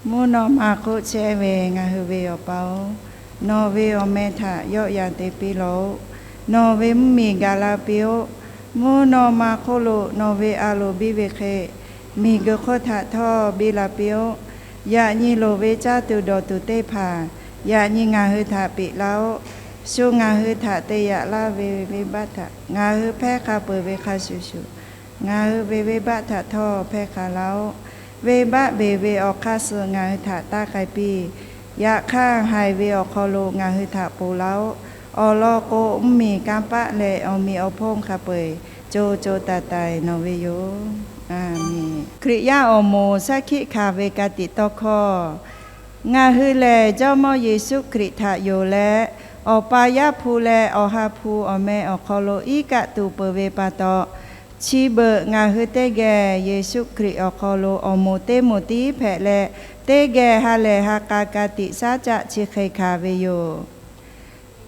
Mvuhˇ naw ma hk'oˆ chehˇ ve ngaˬ hui ve Awˬ pa-oˬ, nawˬ ve awˬ meh htaꞈ yawˆ yan te piˇ lawˬ-oˆ. Nawˬ ve mvuhˇ miˬ gaˬ la piˇ-oˆ. Mvuhˇ naw ma hk'oˆ lo nawˬ ve a loˍ biˇ ve hk'e, miˬguiˬ hk'oˆ htaꞈ htawˇ biˇ la piˇ-oˆ. Yaꞈ nyi loˍ ve caˇ tuˬ dawˬ tuˬ teˇ hpaˍ, yaꞈ nyi ngaˬ hui htaꞈ peꞈ laˇ-oˆ. Shu ngaˬ hui htaꞈ te yaꞈ laˇ ve venˇbaˆ htaꞈ ngaˬ hui hpehˇ hk'a peuˬ ve hk'a shuˍ shuˍ, ngaˬ hui ve venˇbaˆ htaꞈ htawˇ hpehˇ hk'a laˇ-oˆ. Venˇbaˆ beˬ ve awˬ hk'aˇ suh ngaˬ hui htaꞈ taˇ k'ai piˇ. Yaꞈ hk'aˇ, haiˬ ve awˬ hk'aw lo ngaˬ hui htaꞈ ponˬ laˇ-oˆ. Awˬ lawn k'o, mvuhˇ miˬ kanˇ paˆ leh awˬ meꞈ awˬ hponˇ hk'a peu-eˬ co co taiˍ taiˍ nawˬ ve yoˬ. Aˬ miˍ. Hkriꞈ yaˇ awˬ moˍ shaˉ hkiˆ hkanˍ ve ka tiꞈ tawˇ hkawˇ. Ngaˬ hui lehˬ Jawˇmawˇ Yeˍsuˆ Hkriꞈ htaꞈ yonˍ leh, Awˬ pa Yaˇ hpu leh Awˬ ha hpu awˬ meh awˬ hk'aw lo iˉ kaˆ tuˬ peuˬ ve pa taw, chi beuꞈ ngaˬ hui teˇ geh Yeˍsuˆ Hkriꞈ awˬ hk'aw lo awˬ moˍ teˇ moˍ tiˉ hpehꞈ leh, teˇ geh ha lehˬ ha k'a ka tiꞈ shaˉ caˆ chi hk'e hkanˍ ve yoˬ.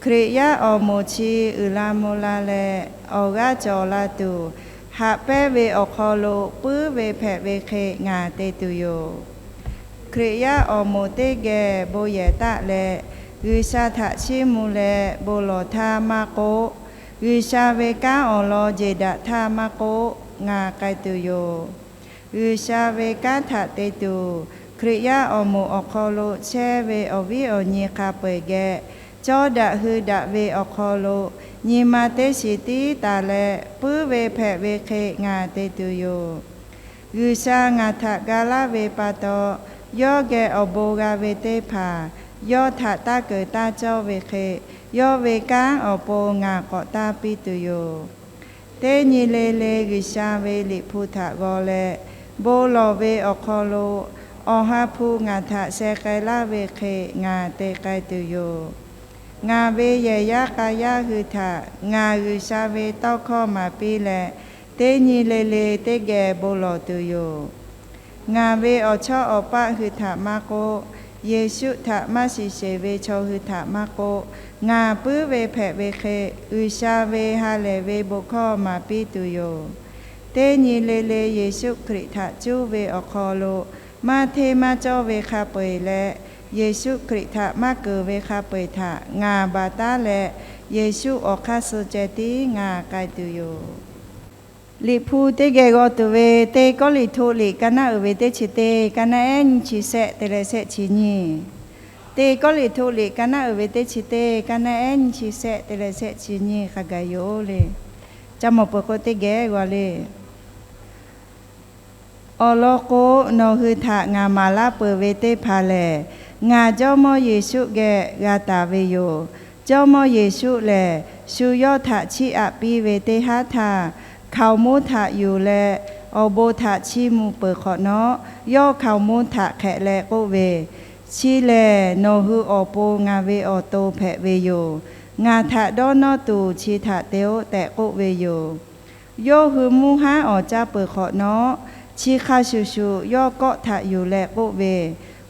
Hkriꞈ yaˇ awˬ moˍ chi uiˍ la mvuh la leh, awˬ g'aˇ cawˬ la tuˬ, haꞈ pehnˇ ve awˬ hk'aw lo puiˉ ve hpehꞈ ve hk'e ngaˬ te tuˬ yoˬ. Hkriꞈ yaˇ awˬ moˍ teˇ geh bon yehˬ taˆ leh, G'uiˬsha htaꞈ chiˇ mvuh leh bon lawˬ htaˇ maˇ k'oˆ, G'uiˬsha ve kanˉ awˬ lawn jeˬ daꞈ htaˇ maˇ k'oˆ, ngaˬ k'ai tuˬ yoˬ. G'uiˬsha ve kanˉ htaꞈ te tuˬ, Hkriꞈ yaˇ awˬ moˍ awˬ hk'aw lo chehˇ ve awˬ viˉ awˬ nyi hk'a peu-eˬ geh, cawˇ daꞈ hui daꞈ ve awˬ hk'aw lo nyi ma teˇ shiˍ tiˉ taˍ leh, puiˉ ve hpehꞈ ve hk'e ngaˬ te tuˬ yoˬ. G'uiˬsha ngaˬ htaꞈ ga laˇ ve pa taw, yawˇ geh awˬ bon g'a ve teˇ hpaˍ yawˇ htaꞈ taˇ keunˍ taˇ cawˇ ve hk'e, yawˇ ve kanˉ awˬ pon ngaˬ k'awꞈ taˇ piˇ tuˬ yoˬ. Teˇ nyi le le G'uiˬsha ve Liꞈ hpu htaꞈ g'aw leh, bon lawˬ ve awˬ hk'aw lo Awˬ ha hpu ngaˬ htaꞈ sheh k'ai laˇ ve hk'e ngaˬ te k'ai tuˬ yoˬ. Ngaˬ ve yehˬ yaˇ k'a yaˇ hui htaꞈ ngaˬ G'uiˬsha ve tawˇ hkawˇ maˍ piˇ leh, teˇ nyi le le teˇ geh bon lawˬ tuˬ yoˬ. Ngaˬ ve awˬ chawˇ awˬ paˆ hui htaꞈ maˇ k'oˆ, Yeˍsuˆ htaꞈ maˇ shiˍ sheˍ ve chaw hui htaꞈ maˇ k'oˆ, ngaˬ puiˉ ve hpehꞈ ve hk'e G'uiˬsha ve ha lehˬ ve bon hkawˇ maˍ piˇ tuˬ yoˬ. Teˇ nyi le le Yeˍsuˆ Hkriꞈ htaꞈ cuˇ ve awˬ hk'aw lo maˇ hteˇ maˇ cawˇ ve hk'a peu-eˬ leh, Yeˍsuˆ Hkriꞈ htaꞈ maˇ keunˍ ve hk'a peu-eˬ htaꞈ ngaˬ baˬ taˉ leh, Yeˍsuˆ awˬ hk'aˇ suh ceh tiˉ ngaˬ k'ai tuˬ yoˬ. Liꞈ hpu teˇ geh g'aw tuˬ ve, Teˇ Kawˇrenˍhtuˆ liꞈ ka naˉ uiˍ ve teˇ chi teˇ, ka naˉ ehˉ nyiˇ chi shehˆ te leh shehˆ chi nyiˇ. Teˇ Kawˇrenˍhtuˆ liꞈ ka naˉ uiˍ ve teˇ chi teˇ, ka naˉ ehˉ nyiˇ chi shehˆ te leh shehˆ chi nyiˇ hk'a gaˬ yoˬ le. Ca mawˬ peuˬ k'o teˇ geh g'aw le. Awˬ lawn k'o, nawˬ hui htaꞈ ngaˬ maˍ laˇ peuˬ ve teˇ hpaˍ lehˬ, ngaˬ Jawˇmawˇ Yeˍsuˆ geh g'a taˍ ve yoˬ. Jawˇmawˇ Yeˍsuˆ lehˬ, shu yawˇ htaꞈ chiˇ aꞈ piˇ ve teˇ haˉ htaˇ, hkaoˍmonˇ htaꞈ yuˬ leh awˬ bon htaꞈ chiˇ mvuh peuˬ hk'awꞈ nawˉ, yawˇ hkaoˍmonˇ htaꞈ hk'ehꞈ leh k'oˆ ve, Chi lehˬ nawˬ hui awˬ pon ngaˬ ve awˬ to hpehꞈ ve yoˬ. Ngaˬ htaꞈ dawˇ nawˇ tuˬ chi htaꞈ te-oˆ tehꞈ k'oˆ ve yoˬ. Yawˇ hui mvuhˇ haˉ awˍ caˇ peuˬ hk'awꞈ nawˉ, chi hk'a shuˍ shuˍ yawˇ kawˆ htaꞈ yuˬ leh k'oˆ ve,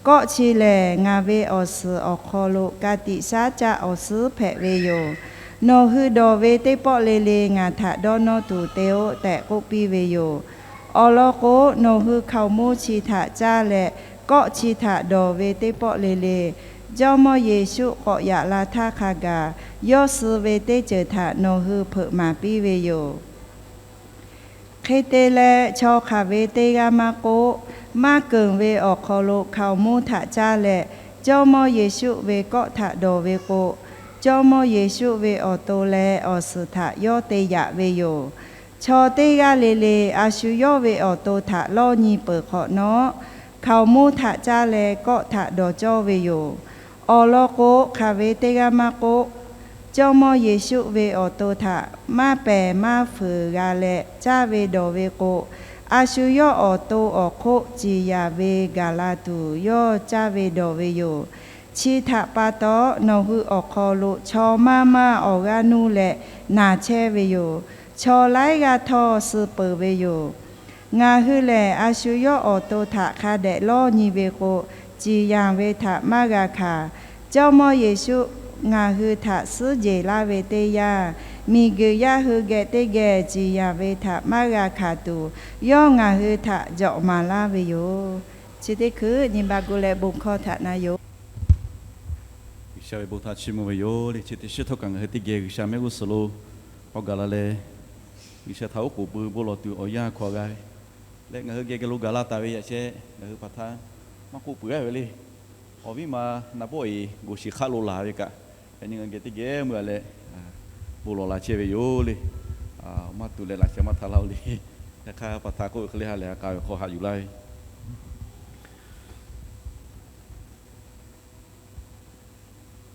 Kawˆ chi lehˬ ngaˬ ve awˬ suhˍ awˬ hk'aw lo ka tiꞈ shaˉ caˆ awˬ suhˉ hpehꞈ ve yoˬ. Nawˬ hui dawˬ ve teˇ pawˆ le le ngaˬ htaꞈ dawˇ nawˇ tuˬ te-oˆ tehꞈ k'oˆ piˇ ve yoˬ. Awˬ lawn k'o, nawˬ hui hkaoˍmonˇ chi htaꞈ caˇ leh kawˆ chi htaꞈ dawˬ ve teˇ pawˆ le le, Jawˇmawˇ Yeˍsuˆ k'awꞈ yaꞈ la htaˇ hk'a gaˬ yawˇ suh ve teˇ ceuˬ htaꞈ nawˬ hui hpeuꞈ maˍ piˇ ve yoˬ. Hk'e te leh, chaw hk'aˬ ve teˇ g'aˇ maˇ k'oˆ, maˇ keunˍ ve awˬ hk'aw lo hkaoˍmonˇ htaꞈ caˇ leh, Jawˇmawˇ Yeˍsuˆ ve kawˆ htaꞈ dawˬ ve k'o, Jawˇmawˇ Yeˍsuˆ ve awˬ to leh awˬ suhˍ htaꞈ yawˇ te yaꞈ ve yoˬ. Chaw teˇ g'aˇ le le a shu yawˇ ve awˬ to htaꞈ lawˇ nyi peuˬ hk'awꞈ nawˉ, hkaoˍmonˇ htaꞈ caˇ leh kawˆ htaꞈ dawˬ cawˇ ve yoˬ. Awˬ lawn k'o, hk'aˬ ve teˇ g'aˇ maˇ k'oˆ, Jawˇmawˇ Yeˍsuˆ ve awˬ to htaꞈ maˇ pehˬ maˇ fuiˍ g'a leh caˇ ve dawˬ ve k'o, a shu yawˇ awˬ to awˬ hk'oˆ ciˍ yanˍ ve gaˬ la tuˬ yawˇ caˇ ve dawˬ ve yoˬ. Chi htaꞈ pa taw, nawˬ hui awˬ hk'aw lo chaw maˇ maˇ awˬ g'aˇ nuˇ leh naˬ chehˇ ve yoˬ. Chaw laiˉ g'aˇ htawˇ suh peuˬ ve yoˬ. Ngaˬ hui lehˬ, a shu yawˇ awˬ to htaꞈ hk'a dehꞈ lawˇ nyi ve k'o, ciˍ yanˍ ve htaꞈ maˇ g'a hkanˍ. Jawˇmawˇ Yeˍsuˆ ngaˬ hui htaꞈ suhˉ jeˬ laˇ ve teˇ yanˇ, miˬguiˬ yaˇ hui geh teˇ geh ciˍ yanˍ ve htaꞈ maˇ g'a hkanˍ tuˬ, yawˇ ngaˬ hui htaꞈ jawꞈ maˍ laˇ ve yoˬ. Chi teˇ hkui nyi ma gu leh bon hkawˇ htaꞈ na yoˬ. G'uiˬsha ve bon htaꞈ chiˇ mvuh ve yoˬ le. Chi teˇ shiˉ htawˇ kaꞈ ngaˬ hui teˇ geh G'uiˬsha mehˆ g'uˇ suhˍ lo k'awꞈ gaˬ la leh, G'uiˬsha htaꞈ oˉ k'oˍ pui bon lawˬ tuˬ awˬ yanˇ hkawˇ g'a ve leh, ngaˬ hui geh geh lo gaˬ la taˍ ve yaꞈ sheh ngaˬ hui hpaˍ htaˇ maˇ k'oˆ peuˬ-a ve le. Awˬ viˉ ma na bawˆ-e g'oˬ shiˍ hk'aˆ lo laˬ ve kaꞈ, yaꞈ nyi ngaˬ geh teˇ geh meuˇ-a leh bon lawˬ la chehˇ ve yoˬ le. Maˇ tuˬ leh laꞈ sheh maˇ htaꞈ laˇ-oˬ le. Yaꞈ hk'aˇ, hpaˍ htaꞈ k'oˆ ve hk'e le ha lehˬ ha k'a ve hk'aw haꞈ yuˬ laˇ ve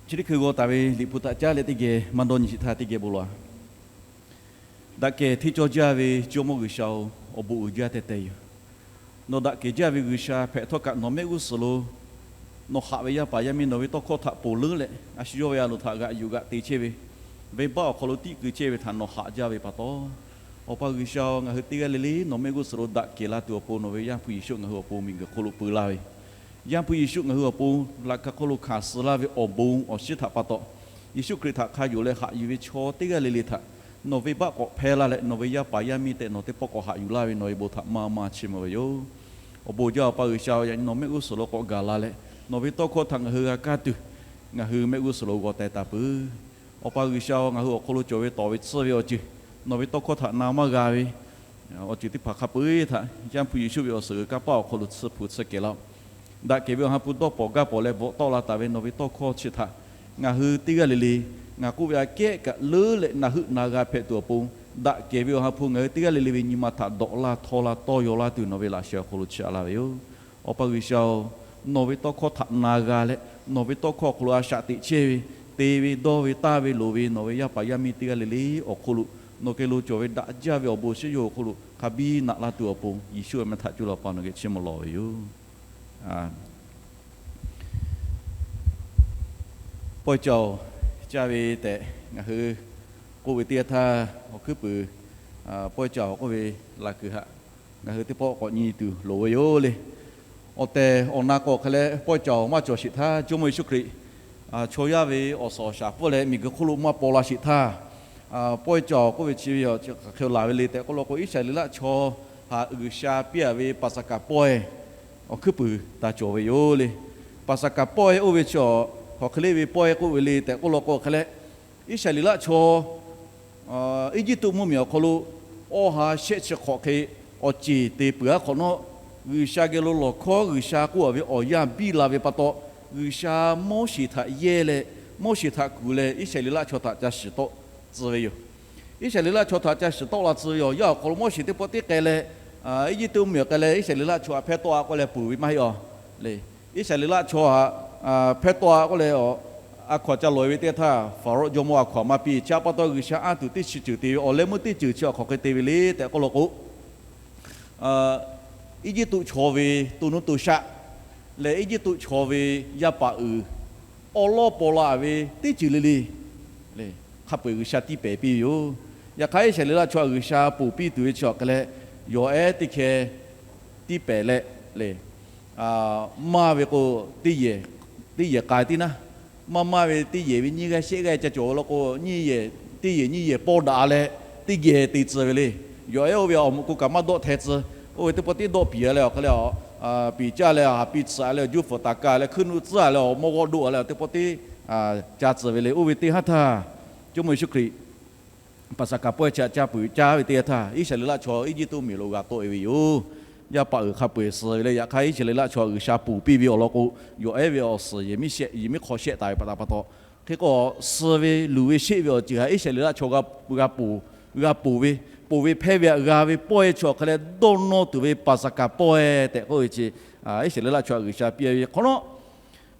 Chi teˇ hkui g'aw taˍ ve Liꞈ hpu htaꞈ caˉ leh teˇ geh maˇ dawˇ nyi sheˍ htaˇ teˇ geh bon lawˬ-a. Daꞈ kehˬ hteˇ cawˇ jaˇ ve Jawˇmawˇ G'uiˬsha-oˬ, awˬ bon uiˍ jaˇ teh teh yoˬ. Nawˬ daꞈ kehˬ jaˇ ve G'uiˬsha hpehꞈ htawˇ kaꞈ nawˬ mehˆ g'uˇ suhˍ lo nawˬ haꞈ ve yaˇ paˍ yaˇ miˇ nawˬ ve tawˇ hkawˇ htaꞈ ponˬ leuˉ leh, a shu yawˇ ve a loˍ htaꞈ g'aꞈ yuˬ g'aꞈ te chehˇ ve, venˇbaˆ awˬ hk'aw lo tiˆ keu chehˇ ve htaꞈ nawˬ haꞈ jaˇ ve pa taw, Awˬ pa G'uiˬsha-oˬ, ngaˬ hui teˇ g'aˇ le le nawˬ mehˆ g'uˇ suhˍ lo daꞈ kehˬ la tuˬ awˬ pon nawˬ ve Yaˇ hpu Yeˍsuˆ ngaˬ hui awˬ pon miˬguiˬ hk'oˆ lo peu laˇ ve, Yaˇ hpu Yeˍsuˆ ngaˬ hui awˬ pon laꞈ ka hk'oˆ lo hkanˍ suh laˇ ve awˬ bon awˬ shinˉ htaꞈ pa taw, Yeˍsuˆ Hkriꞈ htaꞈ hk'a yonˍ leh haꞈ yuˬ ve chaw teˇ g'aˇ le le htaꞈ nawˬ venˇbaˆ k'awꞈ hpehˇ laˇ leh, nawˬ ve yaˇ paˍ yaˇ miˇ tehꞈ nawˬ teˇ pawˆ k'awꞈ haꞈ yuˬ laˇ ve nawˬ ve bon htaꞈ maˇ maˇ chiˇ mvuh ve yoˬ. Awˬ bon jaˇ Awˬ pa G'uiˬsha-oˬ, yaꞈ nyi nawˬ mehˆ g'uˇ suhˍ lo k'awꞈ gaˬ la leh, nawˬ ve tawˇ hkawˇ htaꞈ ngaˬ hui g'a kaˇ tuˬ, ngaˬ hui mehˆ g'uˇ suhˍ lo g'aw teh taˍ peuˬ. Awˬ pa G'uiˬsha-oˬ, ngaˬ hui awˬ hk'aw lo cawˬ ve tawˍ ve tcuhˇ ve awˬ ceuˬ, nawˬ ve tawˇ hkawˇ htaꞈ na maˇ g'a ve awˬ ceuˬ teˇ hpaˍ hk'a peu-eˬ htaꞈ Yaˇ hpu Yeˍsuˆ ve awˬ suhˍ g'uiˬ kanˇ paˆ awˬ hk'aw lo tsuhˇ hpu tsuhˇ kehˬ laˇ-oˆ. Daꞈ kehˬ ve Awˬ ha hpu dawˇ pawˍ gaˇ pawˍ leh bvuhꞈ tawˆ la taˍ ve nawˬ ve tawˇ hkawˇ chi htaꞈ ngaˬ hui teˇ g'aˇ le le, ngaˬ k'oˆ ve aꞈ kehˉ kaꞈ leuˉ leh na heuˆ na g'a hpehꞈ tuˬ awˬ pon, daꞈ kehˬ ve Awˬ ha hpu ngaˬ hui teˇ g'aˇ le le ve nyi ma htaꞈ dawꞈ laˇ htawˇ laˇ tawˇ yaw laˇ tuˬ nawˬ ve laꞈ sheh awˬ hk'aw lo chiˇ aꞈ laˇ ve yoˬ. Awˬ pa G'uiˬsha-oˬ, nawˬ ve tawˇ hkawˇ htaꞈ na g'a leh, nawˬ ve tawˇ hkawˇ awˬ hk'aw lo a shaꞈ teꞈ chehˇ ve, te ve dawˇ ve taˇ ve loˍ ve nawˬ ve yaˇ paˍ yaˇ miˇ teˇ g'aˇ le le awˬ hk'oˆ lo, nawˬ geh lo cawˬ ve daꞈ jaˇ ve awˬ bon shiˉ yawˇ awˬ hk'oˆ lo hk'a biˇ naꞈ laˇ tuˬ awˬ pon, Yeˍsuˆ ve meh htaꞈ cuˇ leh Awˬ pa nawˬ geh chiˇ mvuh lawˬ ve yoˬ. Pawehˇ caoˬ caˇ ve tehꞈ ngaˬ hui k'oˆ ve teˇ yanˇ htaˇ, awˬ hkuiˉ puiˍ pawehˇ caoˬ k'oˆ ve laˬ kuiˬ haꞈ ngaˬ hui teˇ pawˆ k'awꞈ nyi tuˬ loˍ ve yoˬ le. Awˬ tehˬ awˬ na k'o hk'e leh pawehˇ caoˬ maˇ cawˬ sheˍ htaˇ, Jawˇmawˇ Yeˍsuˆ Hkriꞈ chaw yaˇ ve awˬ suhˍ awˬ shaˍ pfuhˇ leh miˬguiˬ hk'oˆ lo maˇ paw la sheˍ htaˇ, pawehˇ caoˬ k'oˆ ve chi ve hk'aˬ hk'e laˬ ve le tehꞈ k'oˆ law k'o, Iˉsaˍreˍlaˆ chaw htaꞈ G'uiˬsha piˇ-a ve Paˍsaˍhkaˍ pawehˇ awˬ hkuiˉ puiˍ taˇ cawˬ ve yoˬ le. Paˍsaˍhkaˍ pawehˇ oˇ ve chi hk'aˬ hk'e le ve pawehˇ k'oˆ ve le tehꞈ k'oˆ law k'o hk'e leh, Iˉsaˍreˍlaˆ chaw Eˇjiˇtuꞈ mvuhˇmiˬ awˬ hk'aw lo awˬ ha shehˆ chi hk'awꞈ hk'e awˬ ceˬ te peuˬ-a hk'awꞈ nawˉ, G'uiˬsha geh lo lawˬ hkawˉ G'uiˬsha k'oˆ-a ve awˬ yanˇ biˇ la ve pa taw, G'uiˬsha Moˉseˍ htaꞈ yehˇ leh Moˉseˍ htaꞈ kuˬ leh Iˉsaˍreˍlaˆ chaw htaꞈ ca shiˍ tawˆ tcuh ve yoˬ. Iˉsaˍreˍlaˆ chaw htaꞈ ca shiˍ tawˆ la tcuh ve awˬ yanˇ awˬ hk'aw lo Moˉseˍ teˇ pawˆ tiˉ k'ai leh, Eˇjiˇtuꞈ mvuhˇmiˬ awˬ k'ai leh Iˉsaˍreˍlaˆ chaw htaꞈ hpehˇ tawˆ-a k'oˆ leh peuˬ ve maˇ heˆ-a le. Iˉsaˍreˍlaˆ chaw htaꞈ hpehˇ tawˆ-a k'oˆ leh, a hkaw-anˬ ca lawˬ-e ve teˇ yanˇ htaˇ, Hpaˍrawˇ jawˇmawˇ a hkaw-anˬ maˇ piˇ. Chi htaꞈ pa taw G'uiˬsha anˇ tuˬ teˇ chi ceuˬ te ve awˬ leh meuˇ teˇ ceuˬ chi awˬ hk'aw hk'e te ve le tehꞈ k'oˆ law k'o, Eˇjiˇtuꞈ chaw ve to nuˇ to shaˆ leh Eˇjiˇtuꞈ chaw ve yaˇ paˍ uiˍ awˉ lawˉ paw la ve teˇ ceuˬ le le hk'a peu-eˬ G'uiˬsha tiˇ pehˍ piˇ ve yoˬ. Yaꞈ hk'aˇ Iˉsaˍreˍlaˆ chaw htaꞈ G'uiˬsha ponˬ piˇ tuˬ ve chi awˬ hk'e leh, yawˬ ehˉ teˇ hkeh tiˇ pehˍ leh le, maˇ ve k'o, teˇ yehˬ k'ai tiˉ naˉ, maˇ maˇ ve teˇ yehˬ ve nyiˇ g'aˇ shehˆ g'aˇ ca cawˬ ve law k'o, nyiˇ yehˬ, teˇ yehˬ nyiˇ yehˬ pawˇ daꞈ leh teˇ geh te tcuh ve le. Yawˬ ehˉ oˇ ve awˬ moˍ k'o kaꞈ maˇ dawˆ hteh tcuh. Oˇ ve teˇ pawˆ tiˉ dawˆ piˍ-a leh awˬ hk'e leh, piˍ caˇ leh haˍ piˇ tcuh-a leh juˇ fuˍ taˍ kaˇ leh hkuiˉ nuˆ tcuhˉ-a leh awˬ mawˇ g'awˇ doˆ-a leh teˇ pawˆ tiˉ ca tcuh ve le. Oˇ ve teˇ haˉ htaˇ, Jawˇmawˇ Yeˍsuˆ Hkriꞈ Paˍsaˍhkaˍ pawehˇ chi htaꞈ ca peuˬ caˇ ve teˇ yanˇ htaˇ, Iˉsaˍreˍlaˆ chaw Eˇjiˇtuꞈ mvuhˇmiˬ lo g'a tawˆ-e ve yoˬ. Yaˇ paˍ uiˍ hk'a peu-eˬ suh ve leh, yaꞈ hk'aˇ Iˉsaˍreˍlaˆ chaw G'uiˬsha ponˬ piˇ ve awˬ lawn k'o, yawˬ ehˉ ve awˬ suhˍ yehˬ miˉ shehˆ, yehˬ miˉ hk'aw shehˆ taˍ ve pa taw, hk'e k'o suh ve luˬ ve sheˆ ve awˬ ceuˬ htaꞈ Iˉsaˍreˍlaˆ chaw g'a ponˬ, g'a ponˬ ve, ponˬ ve hpehˇ ve htaꞈ g'a ve pawehˇ chi awˬ hk'e leh dawˇ nawˇ tuˬ ve Paˍsaˍhkaˍ pawehˇ tehꞈ k'oˆ ve chi, Iˉsaˍreˍlaˆ chaw G'uiˬsha piˇ ve hk'awꞈ nawˉ,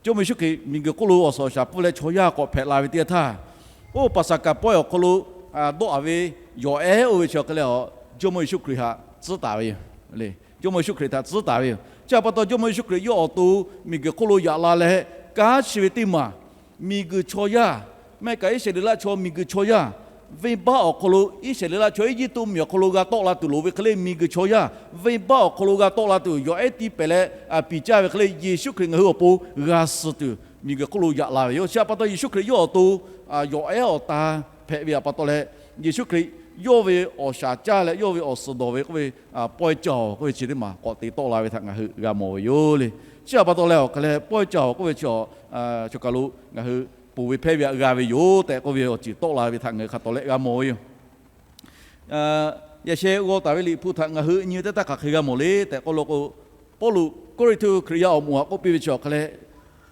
Jawˇmawˇ Yeˍsuˆ Hkriꞈ miˬguiˬ hk'oˆ lo awˬ suhˍ awˬ shaˍ pfuhˇ leh chaw yaˇ k'awꞈ hpehꞈ la ve teˇ yanˇ htaˇ, oˇ Paˍsaˍhkaˍ pawehˇ awˬ hk'aw lo dawˆ-a ve yawˬ ehˉ oˇ ve chi awˬ hk'e leh, Jawˇmawˇ Yeˍsuˆ Hkriꞈ htaꞈ tcuhˉ taˍ ve yoˬ. Jawˇmawˇ Yeˍsuˆ Hkriꞈ htaꞈ tcuhˉ taˍ ve yoˬ. Chi htaꞈ pa taw Jawˇmawˇ Yeˍsuˆ Hkriꞈ yawˇ awˬ to miˬguiˬ hk'oˆ lo yaꞈ la leh, kanˉ chi ve teˇ maˬ miˬguiˬ chaw yaˇ, mehˆ kaꞈ Iˉsaˍreˍlaˆ chaw miˬguiˬ chaw yaˇ, venˇbaˆ awˬ hk'aw lo Iˉsaˍreˍlaˆ chaw Eˇjiˇtuꞈ mvuhˇmiˬ awˬ hk'aw lo g'a tawˆ la tuˬ loˍ ve hk'e le, miˬguiˬ chaw yaˇ venˇbaˆ awˬ hk'aw lo g'a tawˆ la tuˬ yawˬ ehˉ tiˇ pehˍ leh, piˍ caˇ ve hk'e le, Yeˍsuˆ Hkriꞈ ngaˬ hui awˬ pon g'a suh tuˬ miˬguiˬ hk'oˆ lo yaꞈ la ve yoˬ. Chi htaꞈ pa taw Yeˍsuˆ Hkriꞈ yawˇ awˬ to yawˬ ehˉ awˬ ta hpehꞈ ve htaꞈ pa taw leh, Yeˍsuˆ Hkriꞈ yawˇ ve awˬ shaˍ caˇ leh yawˇ ve awˬ suhˍ dawˬ ve k'oˆ ve pawehˇ caoˬ k'oˆ ve chi teˇ maˬ k'awꞈ te tawˆ la ve htaꞈ ngaˬ hui g'a mawˬ ve yoˬ le. Chi htaꞈ pa taw leh awˬ hk'aˬ leh pawehˇ caoˬ k'oˆ ve chi, chaw kaˬ lo ngaˬ hui ponˬ ve hpehˇ ve htaꞈ g'a ve yoˬ tehꞈ k'oˆ ve awˬ ceuˬ tawˆ la ve htaꞈ ngaˬ hui hk'a tawˍ leh g'a mawˬ ve yoˬ. Yaꞈ sheh g'aw taˍ ve Liꞈ hpu htaꞈ ngaˬ hui nyi teˇ htaˇ hk'aˬ hk'e g'a mawˬ le tehꞈ k'oˆ lo k'o, Pawˇluꞈ Kawˇrenˍhtuˆ Hkriꞈ yaˇ awˬ moˍ htaꞈ k'oˆ piˇ ve chi awˬ hk'aˬ leh,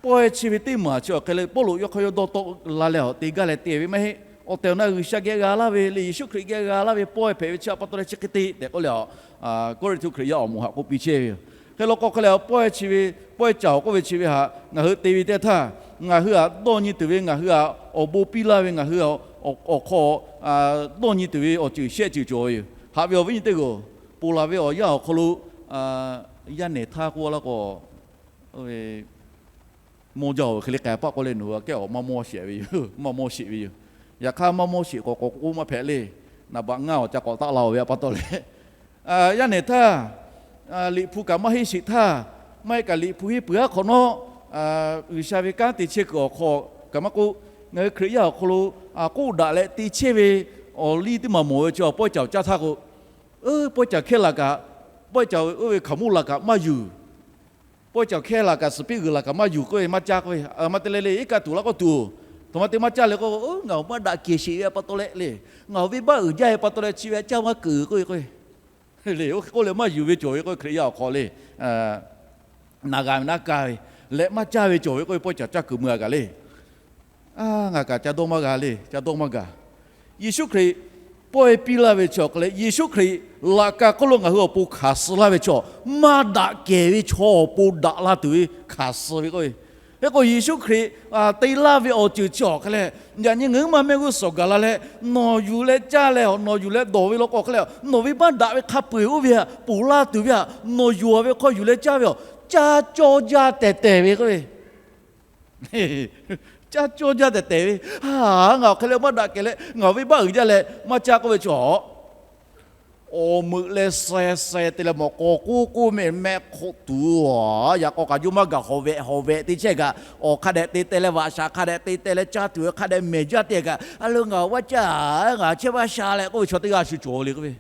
pawehˇ chi ve teˇ maˬ chi awˬ hk'aˬ leh Pawˇluꞈ yawˇ hk'aw yawˇ dawˇ tawˆ la leh awˬ te gaˇ leh te ve maˇ heˆ. Awˬ tehˬ awˬ na G'uiˬsha geh g'a laˇ ve le, Yeˍsuˆ Hkriꞈ geh g'a laˇ ve pawehˇ hpehꞈ ve chi htaꞈ pa taw leh chi hk'e te tehꞈ k'oˆ leh, Kawˇrenˍhtuˆ Hkriꞈ yaˇ awˬ moˍ htaꞈ k'oˆ piˇ chehˇ ve yoˬ. Hk'e law k'o hk'aˬ leh pawehˇ chi ve, pawehˇ caoˬ k'oˆ ve chi ve htaꞈ ngaˬ hui te ve teˇ htaˇ, ngaˬ hui htaꞈ dawˇ nyi tuˬ ve, ngaˬ hui htaꞈ awˬ bon piˇ laˇ ve, ngaˬ hui awˬ hk'aw dawˇ nyi tuˬ ve awˬ ceuˬ shehˆ ceuˬ cawˬ ve yoˬ. Haꞈ ve awˬ viˉ nyi teˇ g'aˇ-oˬ, ponˬ laˬ ve awˬ yanˇ awˬ hk'aw lo yaˇ nehˬ htaˇ k'oˆ laˇ k'o, mawˇ jaˇ-oˬ hk'e le k'ai paˆ k'oˆ leh nawˬ hui aꞈ kehˉ awˬ maˇ mawˇ sheˍ ve yoˬ, maˇ mawˇ sheˍ ve yoˬ. Yaꞈ hk'aˇ maˇ mawˇ sheˍ k'awꞈ k'awꞈ k'oˆ maˇ hpehꞈ le. Naˍ baꞈ ngaˇ awˬ ca k'awꞈ taˆ la-oˬ ve htaꞈ pa taw leh, yaˇ nehˬ htaˇ, Liꞈ hpu kaꞈ maˇ henˇ sheˍ htaˇ, maˇ heˆ kaꞈ Liꞈ hpu henˇ peuˬ aˉ hk'awꞈ nawˉ, G'uiˬsha ve kanˉ te chehˇ kuiˬ awˬ hk'aw kaꞈ maˇ k'oˆ, ngaˬ hui Hkriꞈ yaˇ awˬ hk'aw lo k'oˆ daꞈ leh te chehˇ ve awˬ liˇ teˇ maˬ mawˬ ve chi pawehˇ caoˬ caˇ htaˇ k'o, pawehˇ caoˬ hkehˇ laˬ kaꞈ, pawehˇ caoˬ oˇ ve hkaoˍ monˇ laˬ kaꞈ maˇ yuˬ. Pawehˇ caoˬ hkehˇ laˬ kaꞈ suhˍ piˇ g'uiˬ laˬ kaꞈ maˇ yuˬ k'oˆ ve maˇ caˇ k'oˆ ve, maˇ te leh le, iˉ kaˆ tuˬ laˇ k'oˆ tuˬ, aˬ htoꞈ ma te maˇ caˇ le k'o, ngaˬ maˇ daꞈ kehˬ sheˍ ve pa taw leh le, ngaˬ awˬ venˇ baˆ uiˍ jaˇ ve pa taw leh chi ve aꞈ caˇ maˇ keunˍ k'oˆ ve k'o, le oˇ hk'e k'oˆ leh maˇ yuˬ ve cawˬ ve k'o, Hkriꞈ yaˇ awˬ hk'aw le, naˍ g'a ve naˉ kaˇ ve, leh maˇ caˇ ve cawˬ ve k'oˆ ve pawehˇ caoˬ caˇ kuiˬ mui a gaˬ le. Ngaˬ kaꞈ ca dawˇ maˇ g'a le, ca dawˇ maˇ gaˬ. Yeˍsuˆ Hkriꞈ pawehˇ piˇ laˇ ve chi awˬ hk'aˬ leh, Yeˍsuˆ Hkriꞈ laꞈ ka hk'oˆ lo ngaˬ hui awˬ pon hkanˍ suh laˇ ve chaw, maˇ daꞈ kehˬ ve chaw awˬ pon daꞈ la tuˬ ve hkanˍ suh ve k'o, hk'e k'o Yeˍsuˆ Hkriꞈ te laˇ ve awˬ ceuˬ chi awˬ hk'aˬ leh, yaꞈ nyi ngaˬ hui maˇ mehˆ g'uˇ suhˍ gaˬ la leh, nawˬ yuˬ leh caˇ leh, nawˬ yuˬ leh dawˬ ve law k'o hk'aˬ leh, nawˬ ve maˇ daꞈ ve hk'a peu-eˬ oˇ ve htaꞈ ponˬ laˇ tuˬ ve htaꞈ nawˬ yuˬ ve hk'aw yuˬ leh caˇ ve aˬ, caˇ cawˇ jaˇ tehˬ tehˬ ve k'o, caˇ cawˇ jaˇ tehˬ tehˬ ve, ngaˬ awˬ hk'e leh maˇ daꞈ kehˬ leh ngaˬ venˇ baˆ uiˍ jaˇ leh maˇ caˇ k'oˆ ve chaw, awˬ meuꞈ leh suh suh te leh mawˬ k'aw k'oˆ k'oˆ mehˆ mehˆ hk'oˆ tuˬ, yaꞈ k'aw k'aꞈ juˇ maˇ gaˬ hawˍ vehꞈ hawˍ vehꞈ te chehˇ kaꞈ, awˬ hk'a dehꞈ te teh leh vaꞈ shaˍ hk'a dehꞈ te teh leh caˇ tuˬ ve hk'a dehꞈ mehˬ jaˇ te kaꞈ, a lo ngaˬ awˬ vaˇ caˇ, ngaˬ chehˇ vaˇ sha leh k'oˆ ve chaw teˇ g'aˇ shu cawˬ le k'oˆ ve.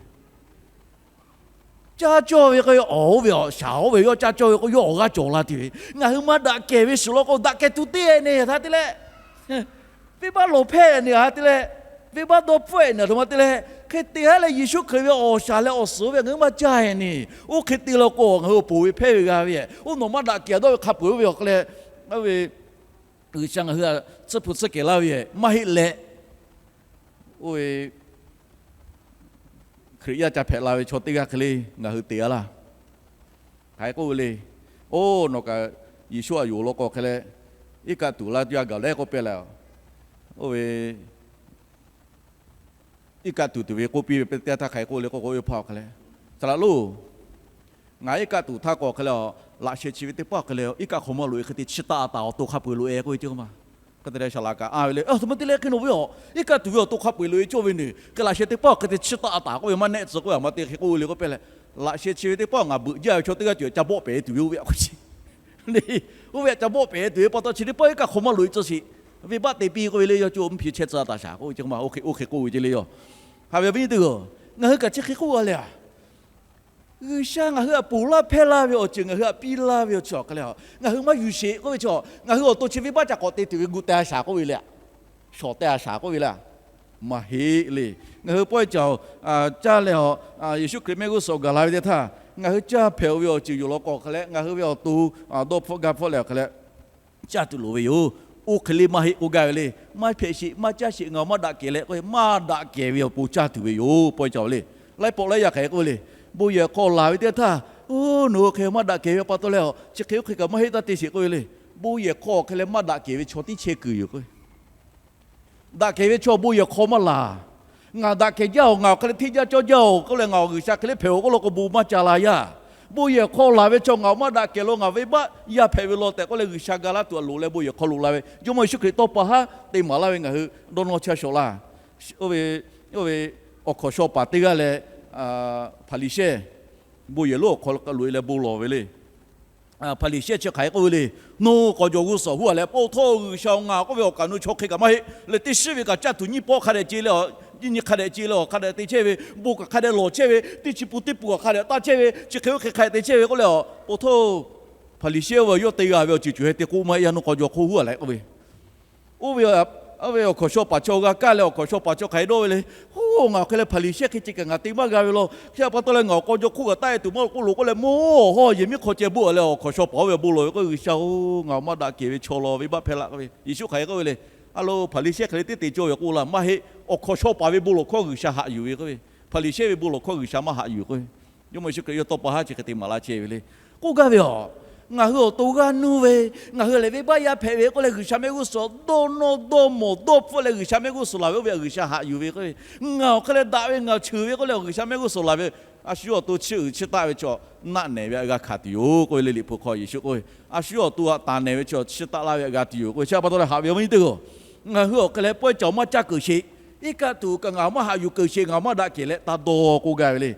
Caˇ cawˇ ve k'o, awˬ oˇ ve awˬ shaˍ oˇ ve yawˇ caˇ cawˇ ve k'o, yawˇ awˬ g'aˇ cawˬ la tuˬ ve. Ngaˬ hui maˇ daꞈ kehˬ ve shiˍ law k'o, daꞈ kehˬ tuˬ te ne htaˇ te leh, venˇ baˆ lawˬ hpehˇ ne htaˇ te leh, venˇ baˆ dawˇ hpfuhˆ ne htaˇ te leh, hk'e te haˉ leh Yeˍsuˆ Hkriꞈ ve awˬ shaˍ leh awˬ suhˍ oˇ ve ngaˬ hui maˇ caˇ ne. Oˇ hk'e te law k'o, ngaˬ hui awˬ ponˬ ve hpehˇ ve g'a ve, oˇ nawˬ maˇ daꞈ kehˬ dawˇ ve hk'a peu-eˬ oˇ ve awˬ hk'aˬ leh, oˇ ve G'uiˬsha ngaˬ hui htaꞈ tsuhˇ hpu tsuhˇ kehˬ laˇ ve maˇ heˆ leh, oˇ ve Hkriꞈ yaˇ ca hpehꞈ la ve chaw teˇ g'aˇ hk'e le ngaˬ hui te a laˇ. Hk'aˬ hk'e k'oˆ ve le. Oˇ nawˬ kaꞈ Yeˍsuˆ htaꞈ yonˍ law k'o hk'e leh, iˉ kaˆ tuˬ laˇ tuˬ a gaˬ leh k'oˆ piˇ leh, oˇ ve iˉ kaˆ tuˬ tuˬ ve k'oˆ piˇ ve teˇ htaˇ hk'aˬ hk'e k'oˆ le k'oˆ k'o, oˇ ve hpaˇ hk'e leh, saˍ laꞈ lonˉ, ngaˬ iˉ kaˆ tuˬ htaˇ k'o hk'e leh, laꞈ sheh chi ve teˇ pawˆ hk'e leh iˉ kaˆ hk'aw maˇ loꞈ e hk'e te chi taˆ a taˍ awˬ to hk'a peu-eˬ loꞈ e k'oˆ ve ceh ma. Hk'e te leh saˍ laꞈ kaꞈ a ve le, a htoꞈ ma te leh hk'e nawˬ ve awˬ iˉ kaˆ tuˬ ve awˬ to hk'a peu-eˬ loꞈ e cawˇ ve ne, hk'e laꞈ sheh teˇ pawˆ hk'e te chi taˆ a taˍ k'oˆ ve maˇ nehˆ tcuh k'oˆ ve, a ma te hk'e k'oˆ ve le k'oˆ piˇ leh, laꞈ sheh chi ve teˇ pawˆ ngaˬ beuꞈ jaˇ ve chaw teˇ g'aˇ tuˬ ca bawˆ pehˍ tuˬ ve oˇ ve htaꞈ k'oˆ chi le. Oˇ ve htaꞈ ca bawˆ pehˍ tuˬ ve pa taw chi teˇ pawˆ iˉ kaˆ hk'aw maˇ loꞈ e tcuh sheˍ. Venˇ baˆ te piˇ k'oˆ ve le, yawˇ cawˇ mvuhˇ hpiˇ chehˇ tcuh a taˍ shaˍ k'oˆ ve ceh ma. Oˇ hk'e k'oˆ ve ceh le yoˬ. Haꞈ ve awˬ viˉ nyi teˇ g'aˇ, ngaˬ hui kaꞈ chi hk'e k'oˆ a le a. G'uiˬsha ngaˬ hui htaꞈ ponˬ laˇ hpehˇ laˇ ve awˬ ceuˬ ngaˬ hui htaꞈ piˇ laˇ ve awˬ chi awˬ hk'e leh, ngaˬ hui maˇ yuˬ sheˍ k'oˆ ve chaw, ngaˬ hui awˬ to chi venˇ baˆ ca k'awꞈ te tuˬ ve gu teh a shaˍ k'oˆ ve le. Shawˍ teh a shaˍ k'oˆ ve le. Maˇ heˆ le. Ngaˬ hui pawehˇ caoˬ caˇ leh a, Yeˍsuˆ Hkriꞈ mehˆ g'uˇ suhˍ gaˬ la ve teˇ htaˇ, ngaˬ hui caˇ hpehꞈ-o ve awˬ ceuˬ yoˬ law k'o hk'e leh, ngaˬ hui ve awˬ to dawˇ hpfuhˆ gaˇ hpfuhˆ leh awˬ hk'e leh caˇ tuˬ loˍ ve yoˬ. Oˇ hk'e le maˇ heˆ k'oˆ gaˇ ve le. Maˇ hpehꞈ sheˍ, maˇ caˇ sheˍ, ngaˬ maˇ daꞈ kehˬ leh k'oˆ ve, maˇ daꞈ kehˬ ve awˬ pon caˇ tuˬ ve yoˬ. Pawehˇ caoˬ le. Laiˉ pawˆ laiˉ yaˇ hk'aˬ hk'e k'oˆ ve le. Bon yehˬ hk'aw laˬ ve teˇ htaˇ, oˇ nawˬ hui hk'e maˇ daꞈ kehˬ ve pa taw leh a, chi hk'e oˇ hk'e kaꞈ maˇ heˆ taˇ te sheˍ k'oˆ ve le. Bon yehˬ hk'aw hk'e leh maˇ daꞈ kehˬ ve chaw tiˉ chehˇ kuiˬ yoˬ k'o, daꞈ kehˬ ve chaw bon yehˬ hk'aw maˇ laˬ. Ngaˬ daꞈ kehˬ jaˇ-oˬ, ngaˬ awˬ hk'e leh hteˇ jaˇ cawˇ jaˇ-oˬ k'oˆ leh ngaˬ awˬ G'uiˬsha hk'e le hpehꞈ-oˬ k'oˆ law k'o bon maˇ ca la yaˇ. Bon yehˬ hk'aw laˬ ve chaw ngaˬ awˬ maˇ daꞈ kehˬ lo ngaˬ venˇ baˆ yaˇ hpehꞈ ve law tehꞈ k'oˆ leh G'uiˬsha ga laˇ tuˬ a loˍ leh bon yehˬ hk'aw loꞈ la ve. Jawˇmawˇ Yeˍsuˆ Hkriꞈ tawˇ pa haˉ te maˍ laˇ ve ngaˬ hui dawˇ nawˇ chehˇ shawˍ laˇ. Oˇ ve, oˇ ve awˬ hkawnˍ shaw paˍ teˇ g'aˇ leh Hpaˍriˍsehˇ bon yehˬ lonˉ awˬ hk'aw loꞈ e leh bon lawˬ ve le. Hpaˍriˍsehˇ chi hk'aˬ hk'e k'oˆ ve le. Nawˬ k'awꞈ jawˬ g'uˇ suhˍ huˉ a leh, paw htawˇ G'uiˬsha-oˬ, ngaˬ k'oˆ ve awˬ kaˍ nu chaw hk'e kaꞈ maˇ heˆ leh, teˇ shiˉ ve kaꞈ caˇ tuˬ nyiˇ pawˆ hk'a dehꞈ ce leh a, Nyi nyi hk'a dehꞈ ce leh awˬ hk'a dehꞈ te chehˇ ve, bon kaꞈ hk'a dehꞈ lawˬ chehˇ ve, teˇ chi pun teˇ pun kaꞈ hk'a dehꞈ taˇ chehˇ ve, chi hk'e oˇ hk'e hk'a dehꞈ te chehˇ ve k'oˆ leh, a, po htoˇ, Hpaˍriˍsehˇ oˇ ve yawˇ te g'a ve awˬ ceuˬ ceuˬ heh te k'oˆ maˇ heˆ, yaˇ nuˇ k'aw jaw hk'oˆ huˉ a leh k'oˆ ve, oˇ ve, oˇ ve awˬ hkawnˍ shaw paˍ chaw g'a kaˇ leh awˬ hkawnˍ shaw paˍ chaw hk'aˬ hk'e dawˇ ve le. Oˇ, ngaˬ awˬ hk'e leh Hpaˍriˍsehˇ hk'e ce kaꞈ ngaˬ te maˇ g'a ve law. Chi htaꞈ pa taw leh ngaˬ awˬ k'aw jaw hk'oˆ kaꞈ taˆ e tuˬ maˇ k'oˆ loˬ k'oˆ leh, mawˇ hawˇ yehˬ miˉ hk'aw ceh boˆ a leh awˬ hkawnˍ shaw paˍ oˇ ve bon lawˬ ve k'o, G'uiˬsha-oˬ, ngaˬ awˬ maˇ daꞈ kehˬ ve chaw law ve baˆ hpehˇ laˇ k'oˆ ve. Yeˍsuˆ hk'aˬ hk'e k'oˆ ve le. A lo, Hpaˍriˍsehˇ hk'e le teˇ te cawˇ ve k'oˆ laˇ maˇ heˆ. Awˬ hkawnˍ shaw paˍ ve bon lawˬ hkawˇ G'uiˬsha haꞈ yuˬ ve k'oˆ ve, Hpaˍriˍsehˇ ve bon lawˬ hkawˇ G'uiˬsha maˇ haꞈ yuˬ k'oˆ ve. Jawˇmawˇ Yeˍsuˆ Hkriꞈ yawˇ tawˇ pa haˉ chi hk'e te maˍ laˇ chehˇ ve le. K'oˆ gaˇ ve a, ngaˬ hui awˬ to g'aˇ nuˇ ve, ngaˬ hui lehˬ venˇbaˆ yaˇ hpehꞈ ve k'oˆ leh G'uiˬsha mehˆ g'uˇ suhˍ dawˇ nawˇ dawˇ mawˬ dawˇ hpfuhˆ leh G'uiˬsha mehˆ g'uˇ suhˍ laˬ ve oˇ ve G'uiˬsha haꞈ yuˬ ve k'oˆ ve. Ngaˬ awˬ hk'e leh daꞈ ve ngaˬ cheuˬ ve k'oˆ leh G'uiˬsha mehˆ g'uˇ suhˍ laˬ ve. A shu yawˇ awˬ to chiˇ uiˍ chiˇ taˆ ve chaw naˆ nehˬ ve aꞈ g'a hkanˍ tuˬ yoˬ k'oˆ ve le. Liꞈ hpu hk'aw Yeˍsuˆ k'oˆ ve, a shu yawˇ awˬ to aꞈ taˍ nehˬ ve chaw chiˇ taˆ laˇ ve aꞈ g'a tuˬ yoˬ k'oˆ ve. Chi pa taw leh haꞈ ve awˬ viˉ nyi teˇ hpaˍ-oˬ, ngaˬ hui awˬ hk'e leh pawehˇ caˍ awˬ maˇ caˇ keunˍ sheˍ. Iˉ kaˆ tuˬ kaꞈ ngaˬ maˇ haꞈ yuˬ keunˍ sheˍ, ngaˬ maˇ daꞈ kehˬ leh taˇ dawˇ k'oˆ gaˇ ve le.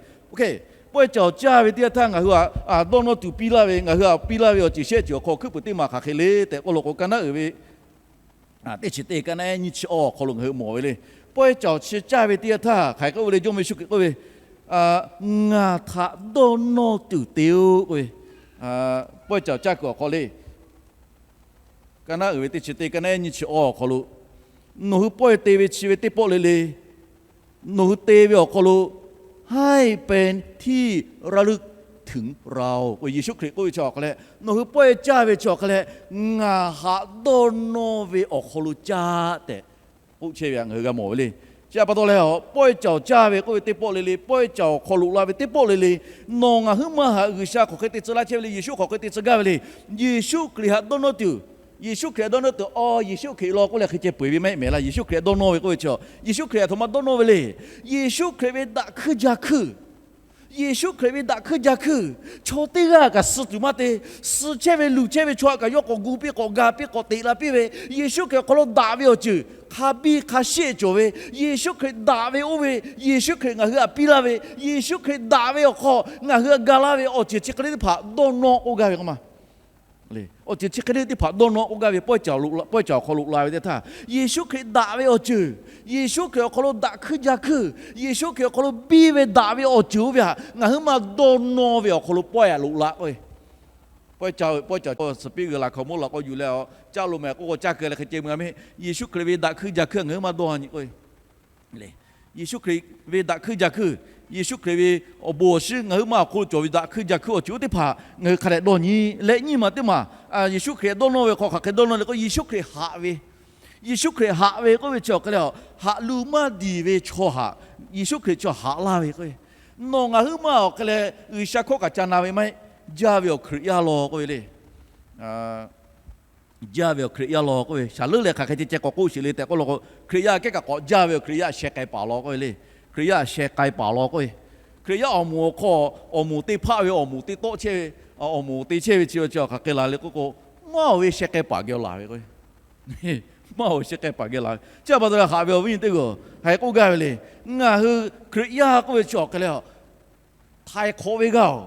Pawehˇ caˍ awˬ caˇ ve teˇ yanˇ htaˇ ngaˬ hui a dawˇ nawˇ tuˬ piˇ laˇ ve, ngaˬ hui a piˇ laˇ ve awˬ ceuˬ shehˆ ceuˬ awˬ hk'aw hkuiˉ puiˍ teˇ maˬ hk'aˬ hk'e le tehꞈ k'oˆ law k'o, ka naˉ uiˍ ve teˇ chi teˇ ka naˉ nyiˇ chi awˬ hk'aw lo ngaˬ hui mawˬ ve le. Pawehˇ caˍ awˬ chi caˇ ve teˇ yanˇ htaˇ hk'aˬ hk'e k'oˆ ve le, Jawˇmawˇ Yeˍsuˆ Hkriꞈ k'oˆ ve, Ngaˬ htaꞈ dawˇ nawˇ tuˬ te-oˆ k'oˆ ve. Pawehˇ caˍ awˬ caˇ kuiˬ awˬ hk'aw le, ka naˉ uiˍ ve teˇ chi teˇ ka naˉ nyiˇ chi awˬ hk'aw lo, nawˬ hui pawehˇ te ve chi ve teˇ pawˆ le le, nawˬ hui te ve awˬ hk'aw lo ให้เป็นที่ระลึกถึงเรา k'o, Yeˍsuˆ Hkriꞈ k'oˆ ve chi awˬ hk'aw leh, nawˬ hui pawehˇ caˇ ve chi awˬ hk'aw leh, ngaˬ haꞈ dawˇ nawˇ ve awˬ hk'aw lo caˇ tehꞈ k'oˆ chehˇ ve htaꞈ ngaˬ hui g'a mawˬ ve le. Chi pa taw leh, pawehˇ caˍ awˬ caˇ ve k'oˆ ve teˇ pawˆ le le, pawehˇ caˍ awˬ hk'aw loꞈ la ve teˇ pawˆ le le, nawˬ ngaˬ huiˉ ma htaꞈ G'uiˬsha hk'aˬ hk'e te tcuh laˇ chehˇ ve le. Yeˍsuˆ hk'aˬ hk'e te tcuh gaˇ ve le. Yeˍsuˆ Hkriꞈ htaꞈ dawˇ nawˇ tuˬ, Yeˍsuˆ Hkriꞈ htaꞈ dawˇ nawˇ tuˬ, a, Yeˍsuˆ Hkriꞈ law k'oˆ leh hk'e ceh peu eˬ ve maˇ heˆ mehˍ laˇ. Yeˍsuˆ Hkriꞈ htaꞈ dawˇ nawˇ ve k'oˆ ve chi, Yeˍsuˆ Hkriꞈ htaꞈ htoꞈ ma dawˇ nawˇ ve le. Yeˍsuˆ Hkriꞈ ve daꞈ hkuiˇ ja hkuiˇ, Yeˍsuˆ Hkriꞈ ve daꞈ hkuiˇ ja hkuiˇ, chaw teˇ g'aˇ kaꞈ suh tuˬ maˇ te. Suh chehˇ ve luˬ chehˇ ve chaw htaꞈ kaꞈ yawˇ k'awꞈ gu piˇ k'awꞈ ga piˇ k'awꞈ teꞈ la piˇ ve, Yeˍsuˆ Hkriꞈ awˬ hk'aw lo daꞈ ve awˬ ceuˬ hk'a biˇ hk'a sheˆ cawˬ ve, Yeˍsuˆ Hkriꞈ daꞈ ve oˇ ve, Yeˍsuˆ Hkriꞈ ngaˬ hui htaꞈ piˇ laˇ ve, Yeˍsuˆ Hkriꞈ daꞈ ve awˬ hk'aw ngaˬ hui htaꞈ ga laˇ ve awˬ ceuˬ chi hk'e le teˇ hpaˍ dawˇ nawˇ k'oˆ gaˇ ve k'o ma. Awˬ ceuˬ chi hk'e le teˇ hpaˍ dawˇ nawˇ k'oˆ gaˇ ve, pawehˇ caˍ awˬ hk'aw loꞈ la ve teˇ htaˇ, Yeˍsuˆ Hkriꞈ daꞈ ve awˬ ceuˬ, Yeˍsuˆ Hkriꞈ awˬ hk'aw lo daꞈ hkuiˇ ja hkuiˇ, Yeˍsuˆ Hkriꞈ awˬ hk'aw lo biˇ ve daꞈ ve awˬ ceuˬ oˇ ve htaꞈ ngaˬ huiˉ ma dawˇ nawˇ ve awˬ hk'aw lo pawehˇ htaꞈ loꞈ la k'o, pawehˇ caˍ, pawehˇ caˍ awˬ suhˍ piˇ g'uiˬ laˬ hkaoˍmonˇ laꞈ k'aw yuˬ leh, caˇ lo mehˍ k'oˆ k'o caˇ keu leh hk'e ceh meuˇ a mehˍ. Yeˍsuˆ Hkriꞈ ve daꞈ hkuiˇ ja hkuiˇ ngaˬ huiˉ ma dawˇ nyi k'o, Yeˍsuˆ Hkriꞈ ve daꞈ hkuiˇ ja hkuiˇ, Yeˍsuˆ Hkriꞈ ve awˬ bon awˬ shiˉ ngaˬ huiˉ ma awˬ hk'oˆ lo cawˬ ve daꞈ hkuiˇ ja hkuiˇ awˬ ceuˬ oˇ teˇ hpaˍ ngaˬ hui hk'a dehꞈ dawˇ nyi leh nyiˇ maˬ teˇ maˬ, Yeˍsuˆ Hkriꞈ dawˇ nawˇ ve hk'aw hk'aˬ hk'e dawˇ nawˇ le k'o, Yeˍsuˆ Hkriꞈ haꞈ ve, Yeˍsuˆ Hkriꞈ haꞈ ve k'oˆ ve chi awˬ hk'e leh, haꞈ lu maˇ diˬ ve chaw htaꞈ Yeˍsuˆ Hkriꞈ chaw haꞈ laˇ ve k'o, nawˬ ngaˬ huiˉ ma awˬ hk'e leh G'uiˬsha hkawˇ kaꞈ ca na ve maˇ heˆ. Jaˇ ve awˬ Hkriꞈ yaˇ law k'oˆ ve le. Jaˇ ve awˬ Hkriꞈ yaˇ law k'oˆ ve, shaˍ leuˉ leh hk'aˬ hk'e ceh ceh k'awꞈ k'oˆ sheˍ le tehꞈ k'oˆ law k'o, Hkriꞈ yaˇ kehˉ kaꞈ k'awꞈ jaˇ ve awˬ Hkriꞈ yaˇ sheh k'ai paˍ law k'oˆ ve le. Hkriꞈ yaˇ sheh k'ai paˍ law k'oˆ ve, Hkriꞈ yaˇ awˬ moˍ awˬ hk'aw awˬ moˍ te hpaˆ ve, awˬ moˍ te tawˆ chehˇ ve, awˬ moˍ te chehˇ ve chi ve chi hk'aˬ hk'e la le k'oˆ k'o, maˇ oˬ ve sheh k'ai paˍ geh laˬ ve k'o, maˇ oˬ sheh k'ai paˍ geh laˬ ve. Chi pa taw leh haꞈ ve awˬ viˉ awˬ nyi teˇ g'aˇ hk'aˬ hk'e k'oˆ gaˇ ve le. Ngaˬ hui Hkriꞈ yaˇ k'oˆ ve chi awˬ hk'e leh, htaiˍ hk'awꞈ ve g'a oˬ,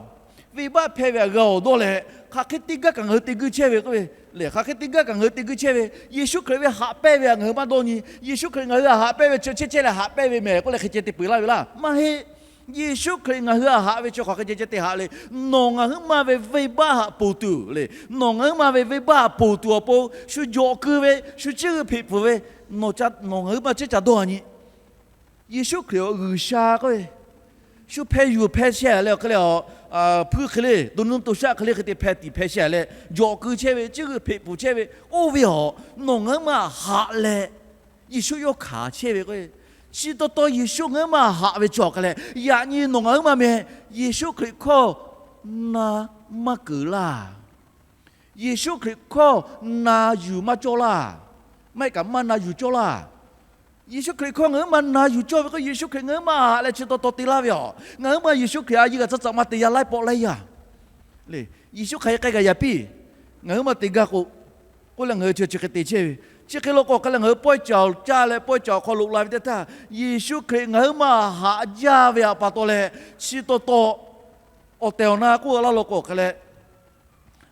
venˇbaˆ hpehˇ ve htaꞈ g'a awˬ dawˇ leh, hk'aˬ hk'e te gaˇ kaꞈ ngaˬ hui te guiˇ chehˇ ve k'oˆ ve le. Hk'aˬ hk'e te gaˇ kaꞈ ngaˬ hui te guiˇ chehˇ ve, Yeˍsuˆ Hkriꞈ ve haꞈ pehnˇ ve htaꞈ ngaˬ hui maˇ dawˇ nyi. Yeˍsuˆ Hkriꞈ ngaˬ hui htaꞈ haꞈ pehnˇ ve chi chehˇ chehˇ leh haꞈ pehnˇ ve mehˍ k'oˆ leh hk'e ceh te peu eˬ laˇ ve laˇ maˇ heˆ. Yeˍsuˆ Hkriꞈ ngaˬ hui htaꞈ haꞈ ve chi hk'aˬ hk'e ceh ceh te haꞈ le. Nawˬ ngaˬ huiˉ ma ve venˇbaˆ htaꞈ ponˬ tuˬ le. Nawˬ ngaˬ huiˉ ma ve venˇbaˆ htaꞈ ponˬ tuˬ awˬ pon shu jawꞈ keu ve, shu ciˇ g'uiˇ hpeꞈ pfuhˍ ve, nawˬ ngaˬ huiˉ ma ciˉ ca dawˇ nyi. Yeˍsuˆ Hkriꞈ awˬ G'uiˬsha k'oˆ ve, shu hpeh yuˬ hpeh sheh leh awˬ hk'e leh, hpuiˇ hk'e le, to nuˇ to shaˆ hk'e le hk'e te hpeh tiˍ hpeh sheh leh, jawꞈ keu chehˇ ve, ciˇ g'uiˇ hpeꞈ pfuhˍ chehˇ ve, oˇ ve awˬ nawˬ ngaˬ huiˉ ma haꞈ leh, Yeˍsuˆ yawˇ hkanˍ chehˇ ve k'o, chi taw taw Yeˍsuˆ ngaˬ huiˉ ma haꞈ ve chi awˬ hk'e leh, yaꞈ nyi nawˬ ngaˬ huiˉ ma meh, Yeˍsuˆ Hkriꞈ hkawˇ na maˇ keunˍ laˇ. Yeˍsuˆ Hkriꞈ hkawˇ na yuˬ maˇ cawˇ laˇ. Maˇ heˆ kaꞈ maˇ na yuˬ cawˇ laˇ. Yeˍsuˆ Hkriꞈ hkawˇ ngaˬ huiˉ ma na yuˬ cawˇ ve k'o, Yeˍsuˆ Hkriꞈ ngaˬ huiˉ ma haꞈ leh chi taw taw te laˇ ve aˬ. Ngaˬ huiˉ ma Yeˍsuˆ Hkriꞈ a yeˇ g'a tcuhˉ tcuhꞈ maˇ te yaˇ laiˉ pawˆ laiˉ yaˇ le. Yeˍsuˆ hk'aˬ hk'e k'ai gaˬ yaꞈ piˇ, ngaˬ huiˉ ma te gaˇ k'o, k'oˆ leh ngaˬ hui chi chi hk'e te chehˇ ve. Chi hk'e law k'o hk'e leh ngaˬ hui pawehˇ caˍ awˬ caˇ leh pawehˇ caˍ awˬ hk'aw loꞈ la ve teˇ htaˇ, Yeˍsuˆ Hkriꞈ ngaˬ huiˉ ma haꞈ jaˇ ve htaꞈ pa taw leh, chi taw taw awˬ tehˬ awˬ na k'oˆ laˇ law k'o hk'e leh,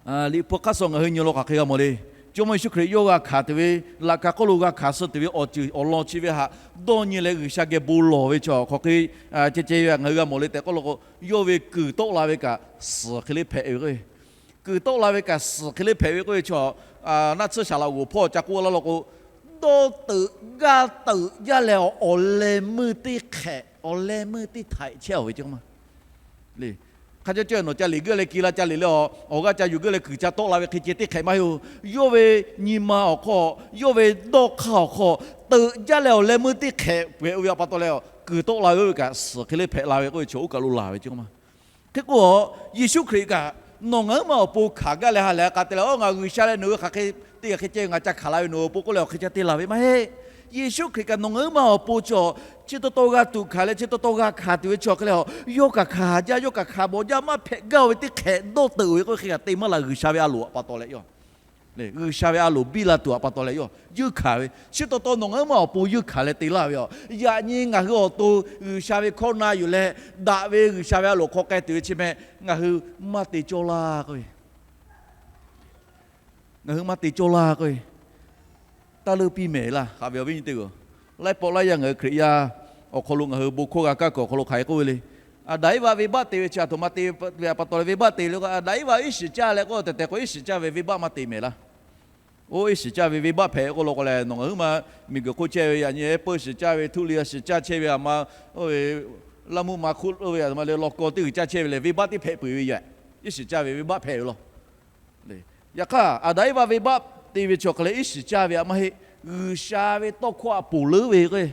Liꞈ hpu hk'aˇ suh ngaˬ hui nyi law k'o hk'aˬ hk'e g'a mawˬ le. Jawˇmawˇ Yeˍsuˆ Hkriꞈ yawˇ g'a hkanˍ tuˬ ve, laꞈ ka hk'oˆ lo g'a hkanˍ suh tuˬ ve awˬ ceuˬ awˬ lawn chi ve htaꞈ dawˇ nyi leh G'uiˬsha geh bon lawˬ ve chaw hk'aˬ hk'e ceh ceh ve htaꞈ ngaˬ hui g'a mawˬ le tehꞈ k'oˆ law k'o, yawˇ ve kuiˬ tawˆ la ve kaꞈ suhˍ hk'e le hpehꞈ ve k'o, kuiˬ tawˆ la ve kaꞈ suhˍ hk'e le hpehꞈ ve k'oˆ ve chaw, naˆ tsuhˇ shaˍ laꞈ g'oˍ hpawˇ ca k'oˆ laˇ law k'o, dawˇ teuꞈ gaˇ teuꞈ jaˇ leh awˬ leh meuˇ teˇ hk'ehꞈ, awˬ leh meuˇ teˇ htaiꞈ chehˇ-oˬ ve ceh ma le. Hk'a caˇ caweh nawˬ ca liꞈ geuˆ leh ki la ca liꞈ leh, awˬ g'aˇ ca yuˬ geuˆ leh kuiˬ ca tawˆ la ve hk'e ceh teˇ hk'ehꞈ maˇ heˆ-oˬ. Yawˇ ve nyi ma awˬ hk'aw, yawˇ ve dawˇ hk'aˇ awˬ hk'aw, teuꞈ jaˇ leh awˬ leh meuˇ teˇ hk'ehꞈ pehꞈ-o ve pa taw leh, kuiˬ tawˆ la ve oˇ ve kaꞈ suhˍ hk'e le hpehꞈ la ve k'oˆ ve chaw oˇ kaˬ lo laˬ ve ceh ma. Hk'e k'o, Yeˍsuˆ Hkriꞈ kaꞈ nawˬ ngaˬ huiˉ ma awˬ pon hkanˍ gaˇ leh ha lehˬ k'a te leh, Oˇ, ngaˬ G'uiˬsha leh nawˬ hui hk'aˬ hk'e te hk'e ceh ngaˬ ca hkanˍ la ve nawˬ hui awˬ pon k'oˆ leh awˬ hk'e ca te laˬ ve maˇ heˆ. Yeˍsuˆ Hkriꞈ kaꞈ nawˬ ngaˬ huiˉ ma awˬ pon chaw, chi taw taw g'a tuꞈ hkanˍ leh chi taw taw g'a hkanˍ tuˬ ve chaw hk'e leh, yawˇ kaꞈ hkanˍ jaˇ, yawˇ kaꞈ hkanˍ bawˬ jaˇ, maˇ hpehꞈ gaˇ-oˬ ve teˇ hk'ehꞈ dawˇ teuꞈ-oˬ ve k'oˆ ve hk'e kaꞈ te maˇ la G'uiˬsha ve a loˍ pa taw leh yoˬ. G'uiˬsha ve a loˍ biˇ la tuˬ pa taw leh yoˬ. Yeunˇ hkanˍ ve chi taw taw nawˬ ngaˬ huiˉ ma awˬ pon yeunˇ hkanˍ leh te laˇ ve yoˬ. Yaꞈ nyi ngaˬ hui awˬ to G'uiˬsha ve hkawˇ na yuˬ leh daꞈ ve G'uiˬsha ve a loˍ hk'aw k'ai tuˬ ve chi meh ngaˬ hui maˇ te cawˇ laˇ k'oˆ ve, ngaˬ hui maˇ te cawˇ laˇ k'oˆ ve, taˇ leuˇ piˇ mehˍ laˇ. Haꞈ ve awˬ viˉ nyi teˇ g'aˇ, laiˉ pawˆ laiˉ yaˇ ngaˬ hui Hkriꞈ yaˇ awˬ hk'aw lo ngaˬ hui bon hkawˇ g'a kaˇ kuiˬ awˬ hk'aw lo hk'aˬ hk'e k'oˆ ve le. Aˍdanˍ Iˉvaˆ venˇbaˆ te ve chi a htoꞈ ma te ve pa taw leh venˇbaˆ te le k'o, Aˍdanˍ Iˉvaˆ iˉ shiˍ caˇ leh k'o, tehꞈ tehꞈ k'o iˉ shiˍ caˇ ve venˇbaˆ maˇ te mehˍ laˇ. Oˇ iˉ shiˍ caˇ ve venˇbaˆ hpehꞈ k'oˆ law k'o lehˬ, nawˬ ngaˬ huiˉ ma miˬguiˬ hk'oˆ chehˇ ve yaꞈ nyi apple shiˍ caˇ ve, ทุเรียน shiˍ caˇ chehˇ ve, a ma, oˇ ve laˇ muˇ ma hkuˆ oˇ ve a ma le law kaw teˇ g'uiˬ caˇ chehˇ ve lehˬ, venˇbaˆ teˇ hpehꞈ peuˬ ve yoˬ. Iˉ shiˍ caˇ ve venˇbaˆ hpehꞈ ve law. Yaꞈ hk'aˇ, Aˍdanˍ Iˉvaˆ venˇbaˆ te ve chaw hk'aˬ lehˬ iˉ shiˍ caˇ ve a maˇ heˆ. G'uiˬsha ve tawˇ hkawˇ htaꞈ ponˬ leuˉ ve k'o,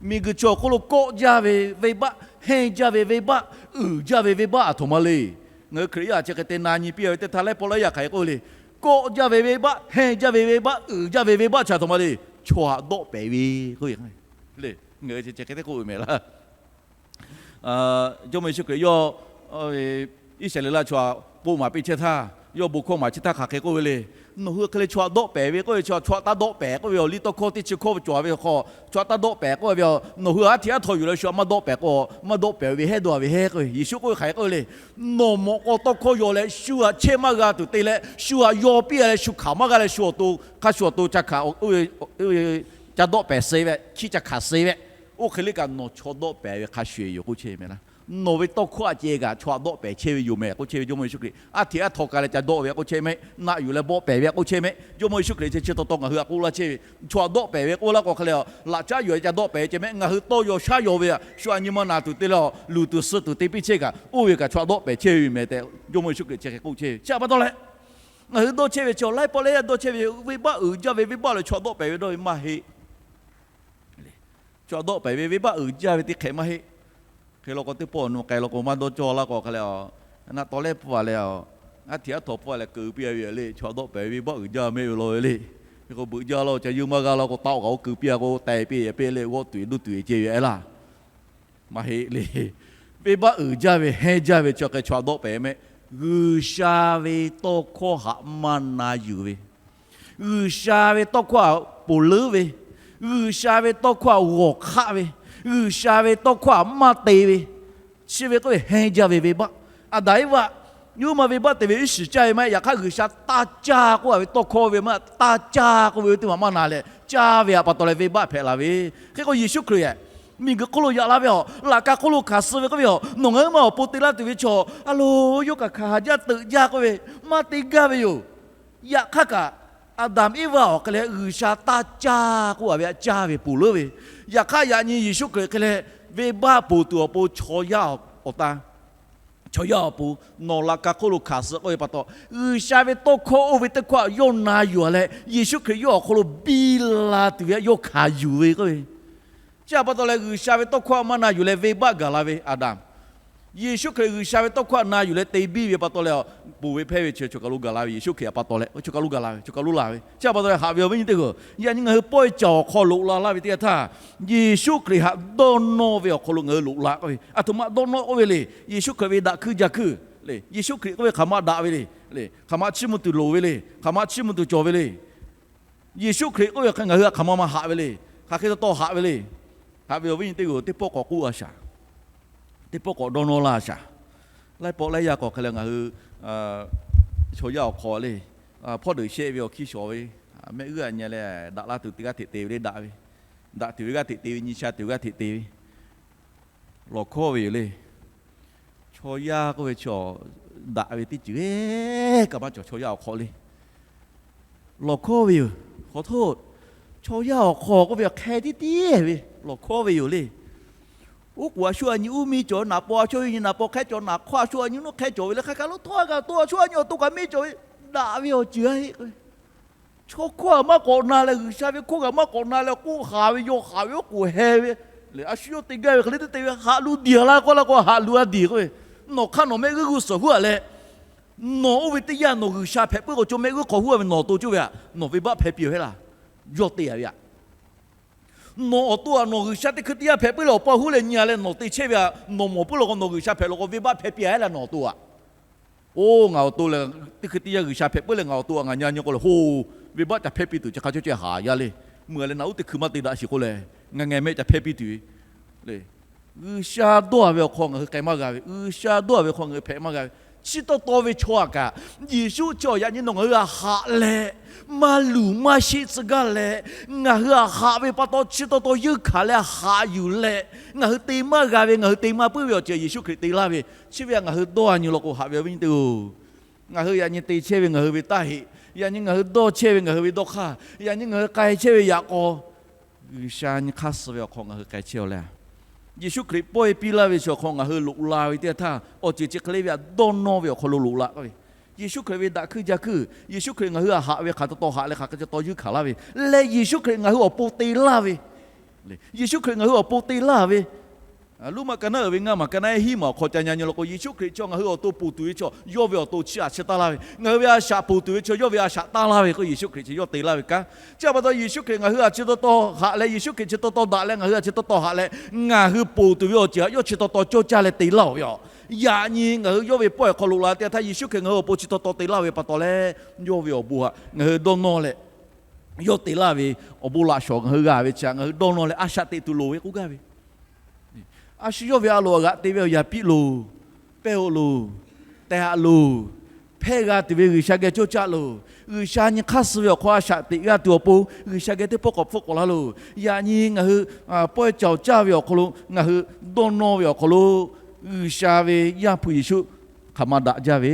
miˬguiˬ chaw awˬ hk'oˆ lo kawˆ jaˇ ve venˇbaˆ, hehnˇ jaˇ ve venˇbaˆ, uiˍ jaˇ ve venˇbaˆ a htoꞈ ma le. Ngaˬ hui Hkriꞈ yaˇ chi hk'e te na nyi piˇ ve teˇ htaˇ laiˉ pawˆ laiˉ yaˇ hk'aˬ hk'e k'oˆ ve le. Kawˆ jaˇ ve venˇbaˆ, hehnˇ jaˇ ve venˇbaˆ, uiˍ jaˇ ve venˇbaˆ chi a htoꞈ ma le. Chaw htaꞈ dawˆ pehˍ ve k'oˆ ve, ngaˬ hui chi hk'e te k'oˆ ve mehˍ laˇ. Jawˇmawˇ Yeˍsuˆ Hkriꞈ yawˇ Iˉsaˍreˍlaˆ chaw htaꞈ k'oˆ maˍ piˇ chehˇ htaˇ, yawˇ bon hkawˇ maˍ chehˇ htaˇ hk'aˬ hk'e k'oˆ ve le. Nawˬ hui hk'e le chaw htaꞈ dawˆ pehˍ ve k'oˆ ve, chaw htaꞈ taˇ dawˆ pehˍ k'oˆ ve awˬ liˇ tawˇ hkawˇ teˇ chi hkawˇ ve cawˬ ve awˬ hk'aw, chaw htaꞈ taˇ dawˆ pehˍ k'oˆ ve, nawˬ hui aˉ hteꞈ aˉ htaw yuˬ leh shu htaꞈ maˇ dawˆ pehˍ k'o, maˇ dawˆ pehˍ ve hehˉ dawˇ ve hehˉ k'oˆ ve, Yeˍsuˆ k'oˆ ve hk'aˬ hk'e k'oˆ ve le. Nawˬ mawꞈ k'aw tawˇ hkawˇ yaw leh shu htaꞈ chehˇ maˇ g'a tuˬ te leh shu htaꞈ yaw piˇ a leh shu hkanˍ maˇ g'a leh shu awˬ to hk'a shu awˬ to ca hkanˍ, ca dawˆ pehˍ suh ve, hkiˇ ca hkanˍ suh ve, oˇ hk'e le kaꞈ nawˬ chaw dawˆ pehˍ ve hk'a shuˍ yoˬ k'oˆ chehˇ ve mehˍ laˇ. Nawˬ ve tawˇ hkawˇ htaꞈ ceh kaꞈ chaw htaꞈ dawˆ pehˍ chehˇ ve yoˬ mehˍ k'oˆ chehˇ ve Jawˇmawˇ Yeˍsuˆ Hkriꞈ. Aˉ hteꞈ aˉ htaw ka leh ca dawˆ ve k'oˆ chehˇ mehˍ, naˆ yuˬ leh bawˆ pehˍ ve k'oˆ chehˇ mehˍ. Jawˇmawˇ Yeˍsuˆ Hkriꞈ chi chi taw taw ngaˬ hui htaꞈ k'oˆ laˇ chehˇ ve, chaw htaꞈ dawˆ pehˍ ve k'oˆ laˇ k'o hk'e le, laꞈ caˉ yuˬ leh ca dawˆ pehˍ ve ceh mehˍ. Ngaˬ hui tawˇ yaw shaˉ yaw ve a shu htaꞈ nyi ma naˬ tuˬ te leh luˬ tuˬ suh tuˬ te piˇ chehˇ kaꞈ, oˇ ve kaꞈ chaw htaꞈ dawˆ pehˍ chehˇ ve mehˍ tehꞈ Jawˇmawˇ Yeˍsuˆ Hkriꞈ chi hk'e k'oˆ chehˇ ve. Chi a pa taw leh, ngaˬ hui dawˇ chehˇ ve chaw laiˉ pawˆ laiˉ yaˇ dawˇ chehˇ ve, venˇbaˆ uiˍ jaˇ ve venˇbaˆ lehˬ chaw htaꞈ dawˆ pehˍ ve dawˇ ve maˇ heˆ. Chaw htaꞈ dawˆ pehˍ ve venˇbaˆ uiˍ jaˇ ve teˇ hk'ehꞈ maˇ heˆ. Hk'e law k'o teˇ pawˆ nawˬ k'ai law k'o maˇ dawˇ cawˇ laˇ k'o hk'a le, naˆ tawˍ lehˉ pfuhˇ a leh, aˉ hteꞈ aˉ htaw pfuhˇ a leh keu piˇ a ve le. Chaw htaꞈ dawˆ pehˍ ve venˇbaˆ uiˍ jaˇ mehˆ ve law ve le. Hk'e k'o beuꞈ jaˇ law ca yeuˇ maˇ g'a law k'o taˆ k'aꞈ oˇ keu piˇ a k'o taiˍ piˇ a piˇ le g'awˆ tuˬ e duˇ tuˬ e ceh ve a laˇ. Maˇ heˆ le. Venˇbaˆ uiˍ jaˇ ve hehnˇ jaˇ ve chi hk'e chaw htaꞈ dawˆ pehˍ mehˆ. G'uiˬsha ve tawˇ hkawˇ htaꞈ maˇ na yuˬ ve, G'uiˬsha ve tawˇ hkawˇ htaꞈ ponˬ leuˉ ve, G'uiˬsha ve tawˇ hkawˇ htaꞈ g'awˬ hk'aˆ ve, G'uiˬsha ve tawˇ hkawˇ htaꞈ maˇ te ve, chi ve k'oˆ ve hehnˇ jaˇ ve venˇbaˆ. Aˍdanˍ Iˉvaˆ nyi ma venˇbaˆ te ve iˉ shiˍ caˇ ve maˇ heˆ. Yaꞈ hk'aˇ G'uiˬsha taˇ caˇ k'oˆ a ve tawˇ hkawˇ ve maˇ taˇ caˇ k'oˆ ve teˇ maˬ maˇ na leh caˇ ve htaꞈ pa taw leh venˇbaˆ hpehꞈ la ve. Hk'e k'o Yeˍsuˆ Hkriꞈ miˬguiˬ hk'oˆ lo yaꞈ la ve a, laꞈ ka hk'oˆ lo hkanˍ suh ve k'oˆ ve a, nawˬ ngaˬ huiˉ ma awˬ pon te laˇ tuˬ ve chaw a loˍ yawˇ kaꞈ hkanˍ jaˇ teuꞈ jaˇ k'oˆ ve maˇ te gaˇ ve yoˬ. Yaꞈ hk'aˇ kaꞈ, Aˍdanˍ Iˉvaˆ awˬ hk'e leh G'uiˬsha taˇ caˇ k'oˆ a ve htaꞈ caˇ ve ponˬ leuˉ ve. Yaꞈ hk'aˇ yaꞈ nyi Yeˍsuˆ Hkriꞈ hk'e leh venˇbaˆ ponˬ tuˬ awˬ pon chaw yaˇ awˬ ta, chaw yaˇ awˬ pon nawˬ laꞈ ka hk'oˆ lo hkanˍ suh k'oˆ ve pa taw, G'uiˬsha ve tawˇ hkawˇ oˇ ve teˇ hkawˇ htaꞈ yawˇ na yuˬ a leh Yeˍsuˆ Hkriꞈ yawˇ awˬ hk'aw lo biˇ la tuˬ ve htaꞈ yawˇ hkanˍ yuˬ ve k'oˆ ve. Chi htaꞈ pa taw leh G'uiˬsha ve tawˇ hkawˇ htaꞈ maˇ na yuˬ leh venˇbaˆ gaˬ la ve Aˍdanˍ, Yeˍsuˆ Hkriꞈ G'uiˬsha ve tawˇ hkawˇ htaꞈ na yuˬ leh te biˇ ve pa taw leh, ponˬ ve hpehˇ ve chi choˬ kaˬ lo gaˬ la ve Yeˍsuˆ Hkriꞈ htaꞈ pa taw leh, choˬ kaˬ lo gaˬ la ve, choˬ kaˬ lo laˬ ve. Chi htaꞈ pa taw leh haꞈ ve awˬ viˉ nyi teˇ g'aˇ, yaꞈ nyi ngaˬ hui pawehˇ caˍ awˬ hk'aw loꞈ la laˇ ve teˇ yanˇ htaˇ, Yeˍsuˆ Hkriꞈ htaꞈ dawˇ nawˇ ve awˬ hk'aw lo ngaˬ hui loꞈ la k'oˆ ve, aˬ htoꞈ ma dawˇ nawˇ k'oˆ ve le. Yeˍsuˆ Hkriꞈ ve daꞈ hkuiˇ jaˇ hkuiˇ le. Yeˍsuˆ Hkriꞈ k'oˆ ve hk'aˬ ma daꞈ ve le. Hk'aˬ ma chiˇ mvuh tuˬ loˍ ve le. Hk'aˬ ma chiˇ mvuh tuˬ cawˬ ve le. Yeˍsuˆ Hkriꞈ k'oˆ ve hk'aˬ ngaˬ hui htaꞈ hk'aˬ ma ma haꞈ ve le. Hk'aˬ hk'e taw taw haꞈ ve le. Haꞈ ve awˬ viˉ nyi teˇ g'aˇ, teˇ pawˆ k'awꞈ k'oˆ a shaˍ. Teˇ pawˆ k'awꞈ dawˇ nawˇ laˇ a shaˍ. Laiˉ pawˆ laiˉ yaˇ k'awꞈ hk'e leh ngaˬ hui chaw yaˇ awˬ hk'aw le, hpawˇ deuꞈ shehˆ ve awˬ hkiˇ shawˍ ve, Mehˆ g'uˇ aꞈ nyi leh daꞈ la tuˬ teˇ g'aˇ hteꞈ te ve le, daꞈ ve, daꞈ tuˬ ve g'aˇ hteꞈ te ve, nyi sha tuˬ ve g'aˇ hteꞈ te ve, lawˬ hkawˇ ve yoˬ le. Chaw yaˇ k'oˆ ve chaw daꞈ ve teˇ ceuˬ kaꞈ maˇ cawˬ chaw yaˇ awˬ hk'aw le. Lawˬ hkawˇ ve yoˬ. Hk'aw htoˇ, chaw yaˇ awˬ hk'aw k'oˆ ve hk'e tiˉ tiˉ ve lawˬ hkawˇ ve yoˬ le. Oˉ k'oˍ a shu a nyi uˉ miˇ cawˬ, naˍ paw a shu a nyi naˍ paw hk'e cawˬ, naˍ hk'awˇ a shu a nyi nuˇ hk'e cawˬ ve le, hk'aˬ kaꞈ lo htawˇ a kaꞈ to a shu a nyi awˬ to kaꞈ miˇ cawˬ ve, daꞈ ve awˬ ceuˬ a heˆ k'o ve. Chaw hkawˇ kaꞈ maˇ k'awꞈ na leh, G'uiˬsha ve hkawˇ kaꞈ maˇ k'awꞈ na leh, k'oˆ haˍ ve yaw haˍ ve oˉ k'oˍ heh ve le. A shu yawˇ te gaˇ ve hk'e le teˇ te ve haꞈ lu diˬ laˇ k'oˆ laˇ k'o, haꞈ lu a diˬ k'oˆ ve, nawˬ hk'aˇ nawˬ mehˆ g'uˇ g'uˇ suhˍ huˉ a leh, nawˬ oˇ ve teˇ yanˇ nawˬ G'uiˬsha hpehꞈ puiˉ k'o, chaw mehˆ g'uˇ hk'aw huˉ a ve nawˬ awˬ to cawˇ ve htaꞈ nawˬ venˇbaˆ hpehˇ piˇ-oˬ heˆ laˇ. Yawˇ te a ve aꞈ. Nawˬ awˬ to aꞈ nawˬ G'uiˬsha teˇ hkui teˇ yanˇ hpehꞈ puiˉ leh awˬ pa huˉ leh nyi a leh nawˬ te chehˇ ve aꞈ, nawˬ mawˬ puiˉ law k'o, nawˬ G'uiˬsha hpehꞈ law k'o, venˇbaˆ hpehˇ piˇ a heˆ laˇ nawˬ awˬ to aꞈ. Oˇ, ngaˬ awˬ to lehˬ teˇ hkui teˇ yanˇ G'uiˬsha hpehꞈ puiˉ leh ngaˬ awˬ to aꞈ ngaˬ nyi a nyi k'o lehˬ, ho, venˇbaˆ ca hpehˇ piˇ tuˬ chi hk'a cawˇ caweh haˍ yaˇ le. Meuˬ leh naꞈ uˉ teˇ hkui maˇ te daꞈ shiˍ k'o lehˬ, ngaˬ ngaˬ mehˆ ca hpehˇ piˇ tuˬ ve le. G'uiˬsha dawˇ a ve awˬ hk'aw ngaˬ hui k'ai maˇ g'a ve, G'uiˬsha dawˇ a ve awˬ hk'aw ngaˬ hui hpehꞈ maˇ g'a ve, chi taw taw ve chaw aꞈ kaꞈ, Yeˍsuˆ chi awˬ yaꞈ nyi nawˬ ngaˬ hui aꞈ haꞈ leh, maˇ luˬ maˇ sheˆ tcuh gaˇ leh, ngaˬ hui aꞈ haꞈ ve pa taw chi taw taw yeunˇ hkanˍ leh haꞈ yuˬ leh, ngaˬ hui te maˇ g'a ve, ngaˬ hui te maˇ puiˉ ve awˬ ceuˬ Yeˍsuˆ Hkriꞈ te laˇ ve, chi ve aꞈ ngaˬ hui dawˇ a nyi law k'o, haꞈ ve awˬ viˉ nyi teˇ-oˬ, ngaˬ hui yaꞈ nyi te chehˇ ve ngaˬ hui ve taˇ heꞈ, yaꞈ nyi ngaˬ hui dawˇ chehˇ ve ngaˬ hui ve dawˇ hk'aˇ, yaꞈ nyi ngaˬ hui k'ai chehˇ ve yaꞈ k'aw, G'uiˬsha nyi hk'aˇ suh ve awˬ hk'aw ngaˬ hui k'ai chehˇ-aw leh, Yeˍsuˆ Hkriꞈ pawehˇ piˇ laˇ ve chi awˬ hk'aw ngaˬ hui loꞈ la ve teˇ yanˇ htaˇ, awˬ ceuˬ chi hk'e le ve aꞈ dawˇ nawˇ ve awˬ hk'aw lo loꞈ la k'oˆ ve, Yeˍsuˆ Hkriꞈ ve daꞈ hkuiˇ ja hkuiˇ, Yeˍsuˆ Hkriꞈ ngaˬ hui aꞈ haꞈ ve hk'aˬ taw taw haꞈ leh hk'aˬ hk'e ca taw yeunˇ hkanˍ laˇ ve, leh Yeˍsuˆ Hkriꞈ ngaˬ hui awˬ pon te laˇ ve, Yeˍsuˆ Hkriꞈ ngaˬ hui awˬ pon te laˇ ve, Luˇmaꞈ ka naˉ uiˍ ve ngaˇ maˬ ka naˉ hiˉ maˬ awˬ hk'aw ca nyi a nyi law k'o, Yeˍsuˆ Hkriꞈ chi ngaˬ hui awˬ to ponˬ tuˬ ve chaw, yawˇ ve awˬ to chiˇ aꞈ chiˇ taˇ laˇ ve, ngaˬ hui ve a shaꞈ ponˬ tuˬ ve chaw, yawˇ ve a shaꞈ taˇ laˇ ve k'o, Yeˍsuˆ Hkriꞈ chi yawˇ te laˇ ve kanˉ. Chi htaꞈ pa taw Yeˍsuˆ Hkriꞈ ngaˬ hui aꞈ chi taw taw haꞈ leh, Yeˍsuˆ Hkriꞈ chi taw taw daꞈ leh ngaˬ hui aꞈ chi taw taw haꞈ leh, ngaˬ hui ponˬ tuˬ ve awˬ ceuˬ htaꞈ yawˇ chi taw taw cawˇ caˇ leh te laˇ-oˬ ve yoˬ. Yaꞈ nyi ngaˬ hui yawˇ ve pawehˇ awˬ hk'aw loꞈ la teˇ yanˇ htaˇ, Yeˍsuˆ Hkriꞈ ngaˬ hui awˬ pon chi taw taw te laˇ ve pa taw leh, yawˇ ve awˬ bon htaꞈ ngaˬ hui dawˇ nawˇ leh, yawˇ te laˇ ve awˬ bon laꞈ shawˍ ngaˬ hui g'a ve chi htaꞈ ngaˬ hui dawˇ nawˇ leh a shaꞈ teꞈ tuˬ loˍ ve k'oˆ gaˇ ve. A shu yawˇ ve a loˍ aꞈ g'aꞈ te ve awˬ yaꞈ piˇ loˬ, pehˇ-oˆ loˬ, tehꞈ-aꞈ loˬ, hpehˇ g'a tuˬ ve G'uiˬsha geh cawˇ caˆ loˬ. G'uiˬsha nyi hk'aˇ suh ve awˬ hk'aw a shaꞈ teꞈ g'a tuˬ awˬ pon G'uiˬsha geh teˇ pawˆ k'awꞈ hpfuhˆ k'awꞈ laˇ loˬ. Yaꞈ nyi ngaˬ hui pawehˇ caoˬ caˇ ve awˬ hk'aw lo ngaˬ hui dawˇ nawˇ ve awˬ hk'aw lo, G'uiˬsha ve Yaˇ hpu Yeˍsuˆ hk'aˬ ma daꞈ jaˇ ve,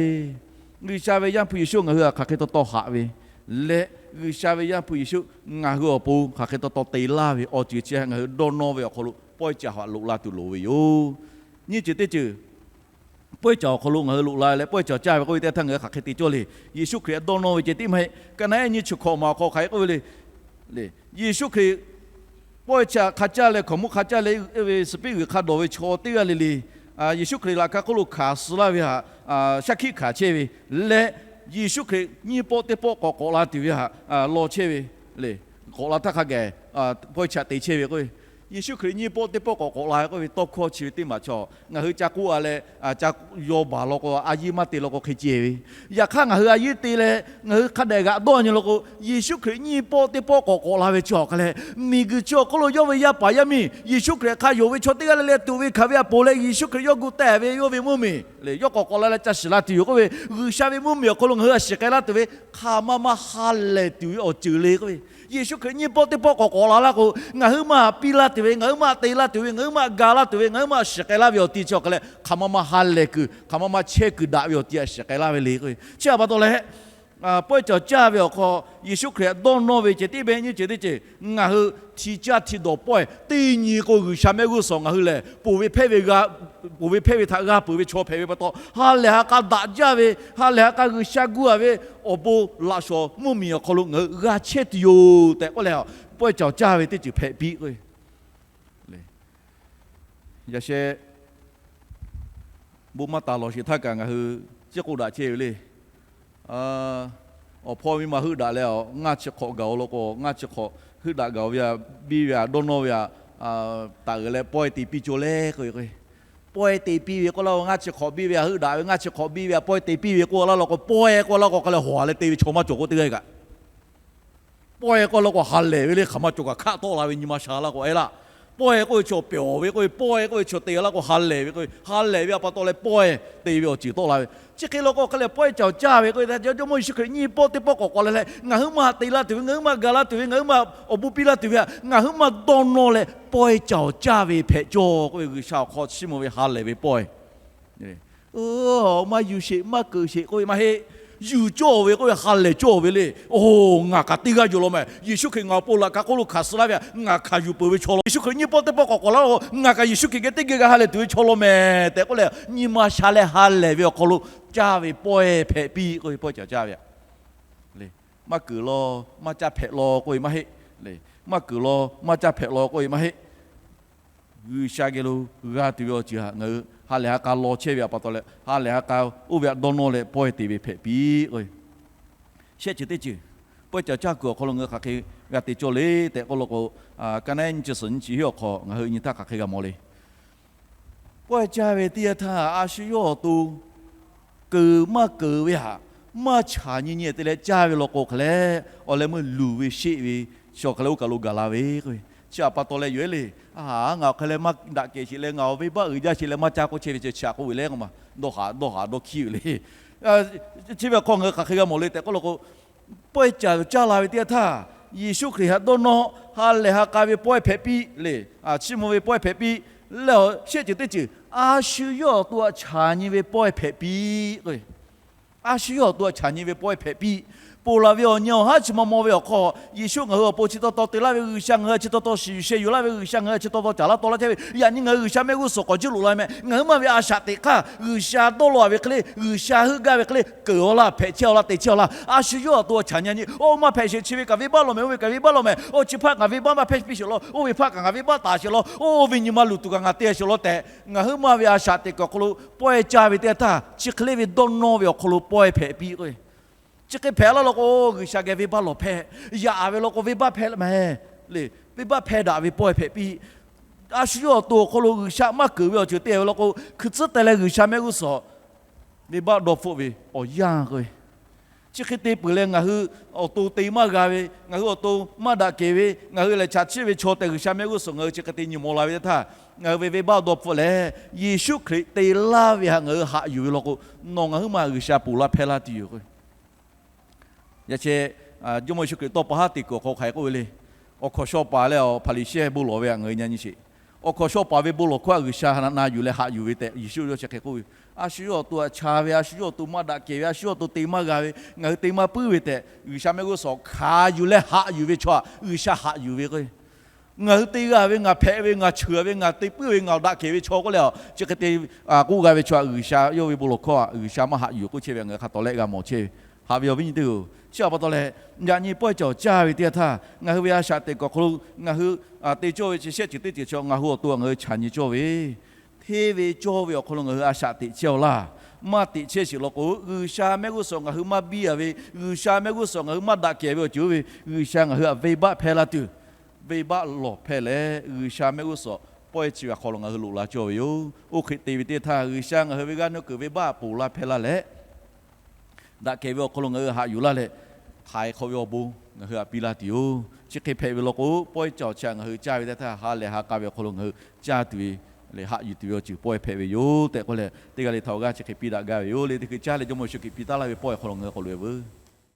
G'uiˬsha ve Yaˇ hpu Yeˍsuˆ ngaˬ hui aꞈ hk'aˬ hk'e taw taw haꞈ ve leh, G'uiˬsha ve Yaˇ hpu Yeˍsuˆ ngaˬ hui awˬ pon hk'aˬ hk'e taw taw te laˇ ve awˬ ceuˬ chi ngaˬ hui dawˇ nawˇ ve awˬ hk'aw lo pawehˇ caoˬ htaꞈ loꞈ la tuˬ loˍ ve yoˬ. Nyiˇ ceuˬ teˇ ceuˬ, pawehˇ caoˬ awˬ hk'aw lo ngaˬ hui loꞈ la leh pawehˇ caoˬ caˇ ve k'oˆ ve teˇ htaˇ ngaˬ hui hk'aˬ hk'e te cawˇ le. Yeˍsuˆ Hkriꞈ dawˇ nawˇ ve ceh tiˉ maˇ heˆ. Ka naˉ ehˉ nyiˇ chi hkawꞈ maˬ awˬ hk'aw hk'aˬ hk'e k'oˆ ve le. Yeˍsuˆ Hkriꞈ pawehˇ chi htaꞈ hk'a caˇ leh hkaoˍ monˇ hk'a caˇ leh ve suhˍ piˉ g'uiˬ hk'a dawˬ ve chaw teˇ g'aˇ le le, Yeˍsuˆ Hkriꞈ laꞈ ka hk'oˆ lo hkanˍ suh laˇ ve htaꞈ shaˉ hkiˆ hkanˍ chehˇ ve leh, Yeˍsuˆ Hkriꞈ nyiˇ pawˆ teˇ pawˆ k'awꞈ k'awꞈ la tuˬ ve htaꞈ law chehˇ ve le. K'awꞈ la htaˇ hk'a gaˬ pawehˇ chi htaꞈ te chehˇ ve k'o, Yeˍsuˆ Hkriꞈ nyiˇ pawˆ teˇ pawˆ k'awꞈ k'awꞈ la ve k'oˆ ve tawˇ hkawˇ chi ve teˇ maˬ chaw ngaˬ hui ca k'oˆ a leh, ca yaw baˬ law k'o, a yiˇ maˇ te law k'o hk'e ceh ve. Yaꞈ hk'aˇ ngaˬ hui a yiˇ te leh ngaˬ hui hk'a dehꞈ g'aꞈ dawˇ nyi law k'o, Yeˍsuˆ Hkriꞈ nyiˇ pawˆ teˇ pawˆ k'awꞈ k'awꞈ la ve chi awˬ hk'a leh, miˬguiˬ chi awˬ hk'oˆ lo yawˇ ve yaˇ paˍ yaˇ miˇ Yeˍsuˆ Hkriꞈ hk'a yonˍ ve chaw teˇ g'aˇ le le tuꞈ ve hkanˍ ve aꞈ poˬ leh, Yeˍsuˆ Hkriꞈ yawˇ gu teh ve yawˇ ve mvuhˇmiˬ le, yawˇ k'awꞈ k'awꞈ la leh ca shiˍ la tuˬ yoˬ k'oˆ ve, G'uiˬsha ve mvuhˇmiˬ awˬ hk'aw lo ngaˬ hui a shiˍ k'ai laˇ tuˬ ve hk'aˬ ma ma ha lehˬ tuˬ ve awˬ ceuˬ le k'oˆ ve, Yeˍsuˆ Hkriꞈ nyiˇ pawˆ teˇ pawˆ k'awꞈ k'awꞈ la laˇ k'o, ngaˬ hui maˇ piˇ laˇ tuˬ ve, ngaˬ hui maˇ te laˇ tuˬ ve, ngaˬ hui maˇ ga laˇ tuˬ ve, ngaˬ hui maˇ shiˍ k'ai laˇ ve awˬ ti chi awˬ hk'a leh, hk'aˬ ma ma ha lehˬ kuiˬ, hk'aˬ ma ma chehˇ kuiˬ daꞈ ve awˬ ti aꞈ shiˍ k'ai laˇ ve le k'oˆ ve. Chi htaꞈ pa taw leh, pawehˇ caoˬ caˇ ve awˬ hk'aw Yeˍsuˆ Hkriꞈ dawˇ nawˇ ve ceh tiˉ mehˆ nyiˇ ceuˬ teˇ ceuˬ, ngaˬ hui hti caˇ hti dawˬ pawehˇ teˇ nyi k'o, G'uiˬsha mehˆ g'uˇ suhˍ ngaˬ hui lehˬ, ponˬ ve hpehˇ ve g'a, ponˬ ve hpehˇ ve htaꞈ g'a peuˬ ve chaw hpehꞈ ve pa taw, ha lehˬ ha k'a daꞈ jaˇ ve, ha lehˬ ha k'a G'uiˬsha gu a ve awˬ bon laꞈ shawˍ mvuhˇmiˬ awˬ hk'aw lo ngaˬ hui g'a chehˇ tuˬ yoˬ tehꞈ k'oˆ leh, pawehˇ caoˬ caˇ ve teˇ ceuˬ hpehꞈ piˇ k'o, yaꞈ sheh bon maˇ taˍ lawˬ sheˍ htaˇ kaꞈ ngaˬ hui ciˉ k'oˆ daꞈ chehˇ ve le. Awˬ hpawˇ miˇ ma heuˆ daꞈ leh, ngaˇ chi hk'awꞈ gaˬ-oˬ law k'o, ngaˇ chi hk'awꞈ heuˆ daꞈ gaˬ-oˬ ve htaꞈ biˇ ve htaꞈ dawˇ nawˇ ve htaꞈ taˍ uiˍ leh pawehˇ te piˇ cawˇ le k'o, pawehˇ te piˇ ve k'oˆ laˇ k'o, ngaˇ chi hk'awꞈ biˇ ve htaꞈ heuˆ daꞈ ve, ngaˇ chi hk'awꞈ biˇ ve htaꞈ pawehˇ te piˇ ve k'oˆ laˇ law k'o, pawehˇ k'oˆ laˇ k'o hk'a leh hawˬ leh te ve chaw maˇ cawˬ k'o teˇ g'aˇ kaꞈ pawehˇ k'oˆ laˇ k'o ha lehˬ ve le, hk'aˬ ma cawˬ kaꞈ hkaˆ tawˆ la ve nyi ma sha laˇ k'o, e laˇ, Pawehˇ k'oˆ ve chaw pehˬ ve k'oˆ ve, pawehˇ k'oˆ ve chaw te laˇ k'o ha lehˬ ve k'oˆ ve, ha lehˬ ve a pa taw leh pawehˇ te ve awˬ ceuˬ tawˆ la ve. Chi hk'e law k'o hk'a leh pawehˇ caˬ caˇ ve k'oˆ ve, Jawˇmawˇ Yeˍsuˆ Hkriꞈ nyiˇ pawˆ teˇ pawˆ k'awꞈ k'awꞈ la leh, ngaˬ huiˉ maˇ te laˇ tuˬ ve, ngaˬ huiˉ maˇ ga laˇ tuˬ ve, ngaˬ huiˉ maˇ awˬ bon piˇ laˇ tuˬ ve htaꞈ ngaˬ huiˉ maˇ dawˇ nawˇ leh pawehˇ caˬ caˇ ve hpehꞈ cawˇ k'oˆ ve, G'uiˬsha awˬ hk'aw chiˇ mvuh ve ha lehˬ ve pawehˇ. Maˇ yuˬ sheˍ, maˇ keunˍ sheˍ k'oˆ ve maˇ heˆ. Yuˬ cawˇ ve k'oˆ ve, ha lehˬ cawˇ ve le. Oˬ, ngaˬ kaꞈ teˇ g'aˇ yoˬ law meh. Yeˍsuˆ Hkriꞈ ngaˬ awˬ pon laꞈ ka hk'oˆ lo hkanˍ suh laˇ ve htaꞈ ngaˬ hkanˍ yuˬ peuˬ ve chaw law. Yeˍsuˆ Hkriꞈ nyiˇ pawˆ teˇ pawˆ k'awꞈ k'awꞈ la k'o, ngaˬ kaꞈ Yeˍsuˆ Hkriꞈ geh teˇ geh g'a ha lehˬ tuˬ ve chaw law meh tehꞈ k'oˆ leh, nyi ma sha leh ha lehˬ ve awˬ hk'aw lo caˇ ve pawehˇ hpehꞈ piˇ k'oˆ ve, pawehˇ caˬ caˇ ve htaꞈ maˇ keunˍ law, maˇ caˇ hpehꞈ law k'oˆ ve maˇ heˆ. Maˇ keunˍ law, maˇ caˇ hpehꞈ law k'oˆ ve maˇ heˆ. G'uiˬsha geh lo g'a tuˬ ve awˬ ceuˬ htaꞈ ngaˬ hui ha lehˬ ha k'a law chehˇ ve a pa taw leh, ha lehˬ ha k'a oˇ ve htaꞈ dawˇ nawˇ leh pawehˇ te ve hpehꞈ piˇ k'o, shehˆ ceuˬ teˇ ceuˬ pawehˇ caˬ caˇ kuiˬ awˬ hk'aw lo ngaˬ hui hk'aˬ hk'e g'a te cawˇ le tehꞈ k'oˆ law k'o, ka naˉ nyiˇ chi suhˍ nyiˇ chi hiˉ awˬ hk'aw ngaˬ hui nyi htaˇ hk'aˬ hk'e g'a mawˬ le. Pawehˇ caˇ ve teˇ yanˇ htaˇ, a shu yawˇ awˬ to keunˍ maˇ keunˍ ve htaꞈ maˇ chaꞈ nyi nyi te leh caˇ ve law k'o, hk'aˬ leh awˬ leh meuˇ luˬ ve sheˆ ve chaw hk'aˬ leh oˇ kaˬ lo gaˬ la ve k'o, chi htaꞈ pa taw leh yoˬ le. Ngaˬ awˬ hk'aˬ leh maˇ daꞈ kehˬ sheˍ leh ngaˬ awˬ venˇbaˆ uiˍ jaˇ sheˍ leh maˇ caˇ k'oˆ chehˇ ve chi htaꞈ k'oˆ ve le k'o ma, dawˇ haꞈ dawˇ haꞈ dawˇ hkiˉ ve le. Chi ve awˬ hk'aw ngaˬ hui hk'aˬ hk'e g'a mawˬ le tehꞈ k'oˆ law k'o, pawehˇ caˬ caˇ la ve teˇ yanˇ htaˇ, Yeˍsuˆ Hkriꞈ htaꞈ dawˇ nawˇ ha lehˬ ha k'a ve pawehˇ hpehꞈ piˇ le. Chiˇ mvuh ve pawehˇ hpehꞈ piˇ leh, shehˆ ceuˬ teˇ ceuˬ a shu yawˇ awˬ to htaꞈ chaꞈ nyi ve pawehˇ hpehꞈ piˇ k'o, a shu yawˇ awˬ to htaꞈ chaꞈ nyi ve pawehˇ hpehꞈ piˇ. Ponˬ laˬ ve awˬ nyi awˬ haˉ chi ma maw ve awˬ hk'aw, Yeˍsuˆ ngaˬ hui awˬ pon chi taw taw te laˇ ve, G'uiˬsha ngaˬ hui htaꞈ chi taw taw shiˍ yuˬ sheh yuˬ laˇ ve, G'uiˬsha ngaˬ hui htaꞈ chi taw taw caˍ laˇ taw laˇ chehˇ ve, yaꞈ nyi ngaˬ hui G'uiˬsha mehˆ g'uˇ suhˍ k'awꞈ juˇ loꞈ la ve meh. Ngaˬ huiˉ maˇ ve a shaꞈ teꞈ hk'aˇ G'uiˬsha dawˇ law ve hk'e le, G'uiˬsha heuˆ gaˇ ve hk'e le, keunˍ-aw laˇ, hpehꞈ chehˇ-aw laˇ, te chehˇ-aw laˇ. A shu yawˇ awˬ to htaꞈ chaꞈ nyi nyi, oˇ maˇ hpehꞈ sheˍ, chi ve kaꞈ venˇbaˆ law meh, oˇ ve kaꞈ venˇbaˆ law meh, oˇ chi hpaˇ kaꞈ venˇbaˆ maˇ hpehˇ piˇ sheˍ law, oˇ ve hpaˇ kaꞈ ngaˬ venˇbaˆ taˍ sheˍ law, oˇ ve nyi ma luˬ tuˬ kaꞈ ngaˬ te sheˍ law tehꞈ, ngaˬ huiˉ maˇ ve a shaꞈ teꞈ kuiˬ awˬ hk'aw lo pawehˇ caˇ ve teˇ yanˇ htaˇ, chi hk'e le ve dawˇ nawˇ ve awˬ hk'aw lo pawehˇ hpehꞈ piˇ k'o, chi hk'e hpehꞈ laˇ law k'o, G'uiˬsha geh venˇbaˆ lawˬ hpehˇ. Yaꞈ ve law k'o venˇbaˆ hpehˇ meh le, venˇbaˆ hpehˇ daꞈ ve pawehˇ hpehꞈ piˇ. A shu yawˇ awˬ to awˬ hk'aw lo G'uiˬsha maˇ keunˍ ve awˬ ceuˬ te ve law k'o, hkui tcuhˉ teh leh G'uiˬsha mehˆ g'uˇ suhˍ venˇbaˆ dawˇ hpfuhˆ ve awˬ yanˇ k'o, chi hk'e te peuˬ leh ngaˬ hui awˬ to te maˇ g'a ve, ngaˬ hui awˬ to maˇ daꞈ kehˬ ve, ngaˬ hui lehˬ chaꞈ chiˆ ve chaw tehꞈ G'uiˬsha mehˆ g'uˇ suhˍ ngaˬ hui chi hk'e te nyi mawˬ la ve teˇ htaˇ, ngaˬ hui ve venˇbaˆ dawˇ hpfuhˆ leh, Yeˍsuˆ Hkriꞈ te laˇ ve htaꞈ ngaˬ hui haꞈ yuˬ ve law k'o, nawˬ ngaˬ huiˉ maˬ G'uiˬsha ponˬ laˇ hpehˇ laˇ tuˬ yoˬ k'o, yaꞈ chehˇ Jawˇmawˇ Yeˍsuˆ Hkriꞈ tawˇ pa haˉ teꞈ kuiˬ awˬ hk'aw hk'aˬ hk'e k'oˆ ve le. Awˬ hkawnˍ shaw paˍ leh awˬ Hpaˍriˍsehˇ bon lawˬ ve htaꞈ ngaˬ hui nyi nyi sheˍ. Awˬ hkawnˍ shaw paˍ ve bon lawˬ hkawˇ htaꞈ G'uiˬsha na yuˬ leh haꞈ yuˬ ve tehꞈ Yeˍsuˆ yawˇ chi hk'e k'oˆ ve, a shu yawˇ awˬ to htaꞈ chaˍ ve, a shu yawˇ awˬ to maˇ daꞈ kehˬ ve, a shu yawˇ awˬ to te maˇ g'a ve, ngaˬ hui te maˇ puiˉ ve tehꞈ G'uiˬsha mehˆ g'uˇ suhˍ hkanˍ yuˬ leh haꞈ yuˬ ve chaw htaꞈ G'uiˬsha haꞈ yuˬ ve k'o, ngaˬ hui te g'a ve, ngaˬ hpehꞈ ve, ngaˬ cheuˬ ve, ngaˬ te puiˉ ve, ngaˬ daꞈ kehˬ ve chaw k'oˆ leh a, chi hk'e te k'oˆ g'a ve chaw htaꞈ G'uiˬsha yawˇ ve bon lawˬ hkawˇ htaꞈ G'uiˬsha maˇ haꞈ yuˬ k'oˆ chehˇ ve htaꞈ ngaˬ hui hk'a tawˍ lehˆ g'a mawˬ chehˇ ve. Haꞈ ve awˬ viˉ nyi teˇ-oˬ, chi htaꞈ pa taw leh, yaꞈ nyi pawehˇ caˬ caˇ ve teˇ yanˇ htaˇ ngaˬ hui ve a shaꞈ teꞈ kuiˬ awˬ hk'aw lo ngaˬ hui te cawˇ ve chi shehˆ ceuˬ teˇ ceuˬ chi ngaˬ hui awˬ to htaꞈ ngaˬ hui chaꞈ nyi cawˇ ve, hteˇ ve cawˇ ve awˬ hk'aw lo ngaˬ hui a shaꞈ teꞈ chehˇ-aw laˇ. Maˇ teꞈ chehˇ sheˍ law k'o, G'uiˬsha mehˆ g'uˇ suhˍ ngaˬ hui maˇ biˇ-a ve, G'uiˬsha mehˆ g'uˇ suhˍ ngaˬ hui maˇ daꞈ kehˬ ve awˬ ceuˬ oˇ ve, G'uiˬsha ngaˬ hui htaꞈ venˇbaˆ hpehˇ laˇ tuˬ, venˇbaˆ lawˬ hpehˇ leh G'uiˬsha mehˆ g'uˇ suhˍ pawehˇ chi ve awˬ hk'aw lo ngaˬ hui loꞈ la cawˇ ve yoˬ. Oˇ hk'e te ve teˇ htaˇ G'uiˬsha ngaˬ hui ve g'aˇ nuˇ kuiˬ venˇbaˆ ponˬ laˇ hpehˇ laˇ leh, daꞈ kehˬ ve awˬ hk'aw lo ngaˬ hui haꞈ yuˬ laˇ leh, htaiˍ hk'awꞈ ve awˬ bon ngaˬ hui htaꞈ piˇ laˇ tuˬ yoˬ. Chi hk'e hpehꞈ ve law k'o, pawehˇ caˬ chi htaꞈ ngaˬ hui caˇ ve teˇ htaˇ ha lehˬ ha k'a ve awˬ hk'aw lo ngaˬ hui caˇ tuˬ ve leh haꞈ yuˬ tuˬ ve awˬ ceuˬ pawehˇ hpehꞈ ve yoˬ tehꞈ k'oˆ leh, teˇ g'aˇ le htaꞈ awˬ g'aˇ chi hk'e piˇ daꞈ gaˇ ve yoˬ le. Teˇ hkui caˇ leh Jawˇmawˇ Yeˍsuˆ Hkriꞈ piˇ taˉ laˇ ve pawehˇ awˬ hk'aw lo ngaˬ hui k'awꞈ loꞈ-e veuˬ.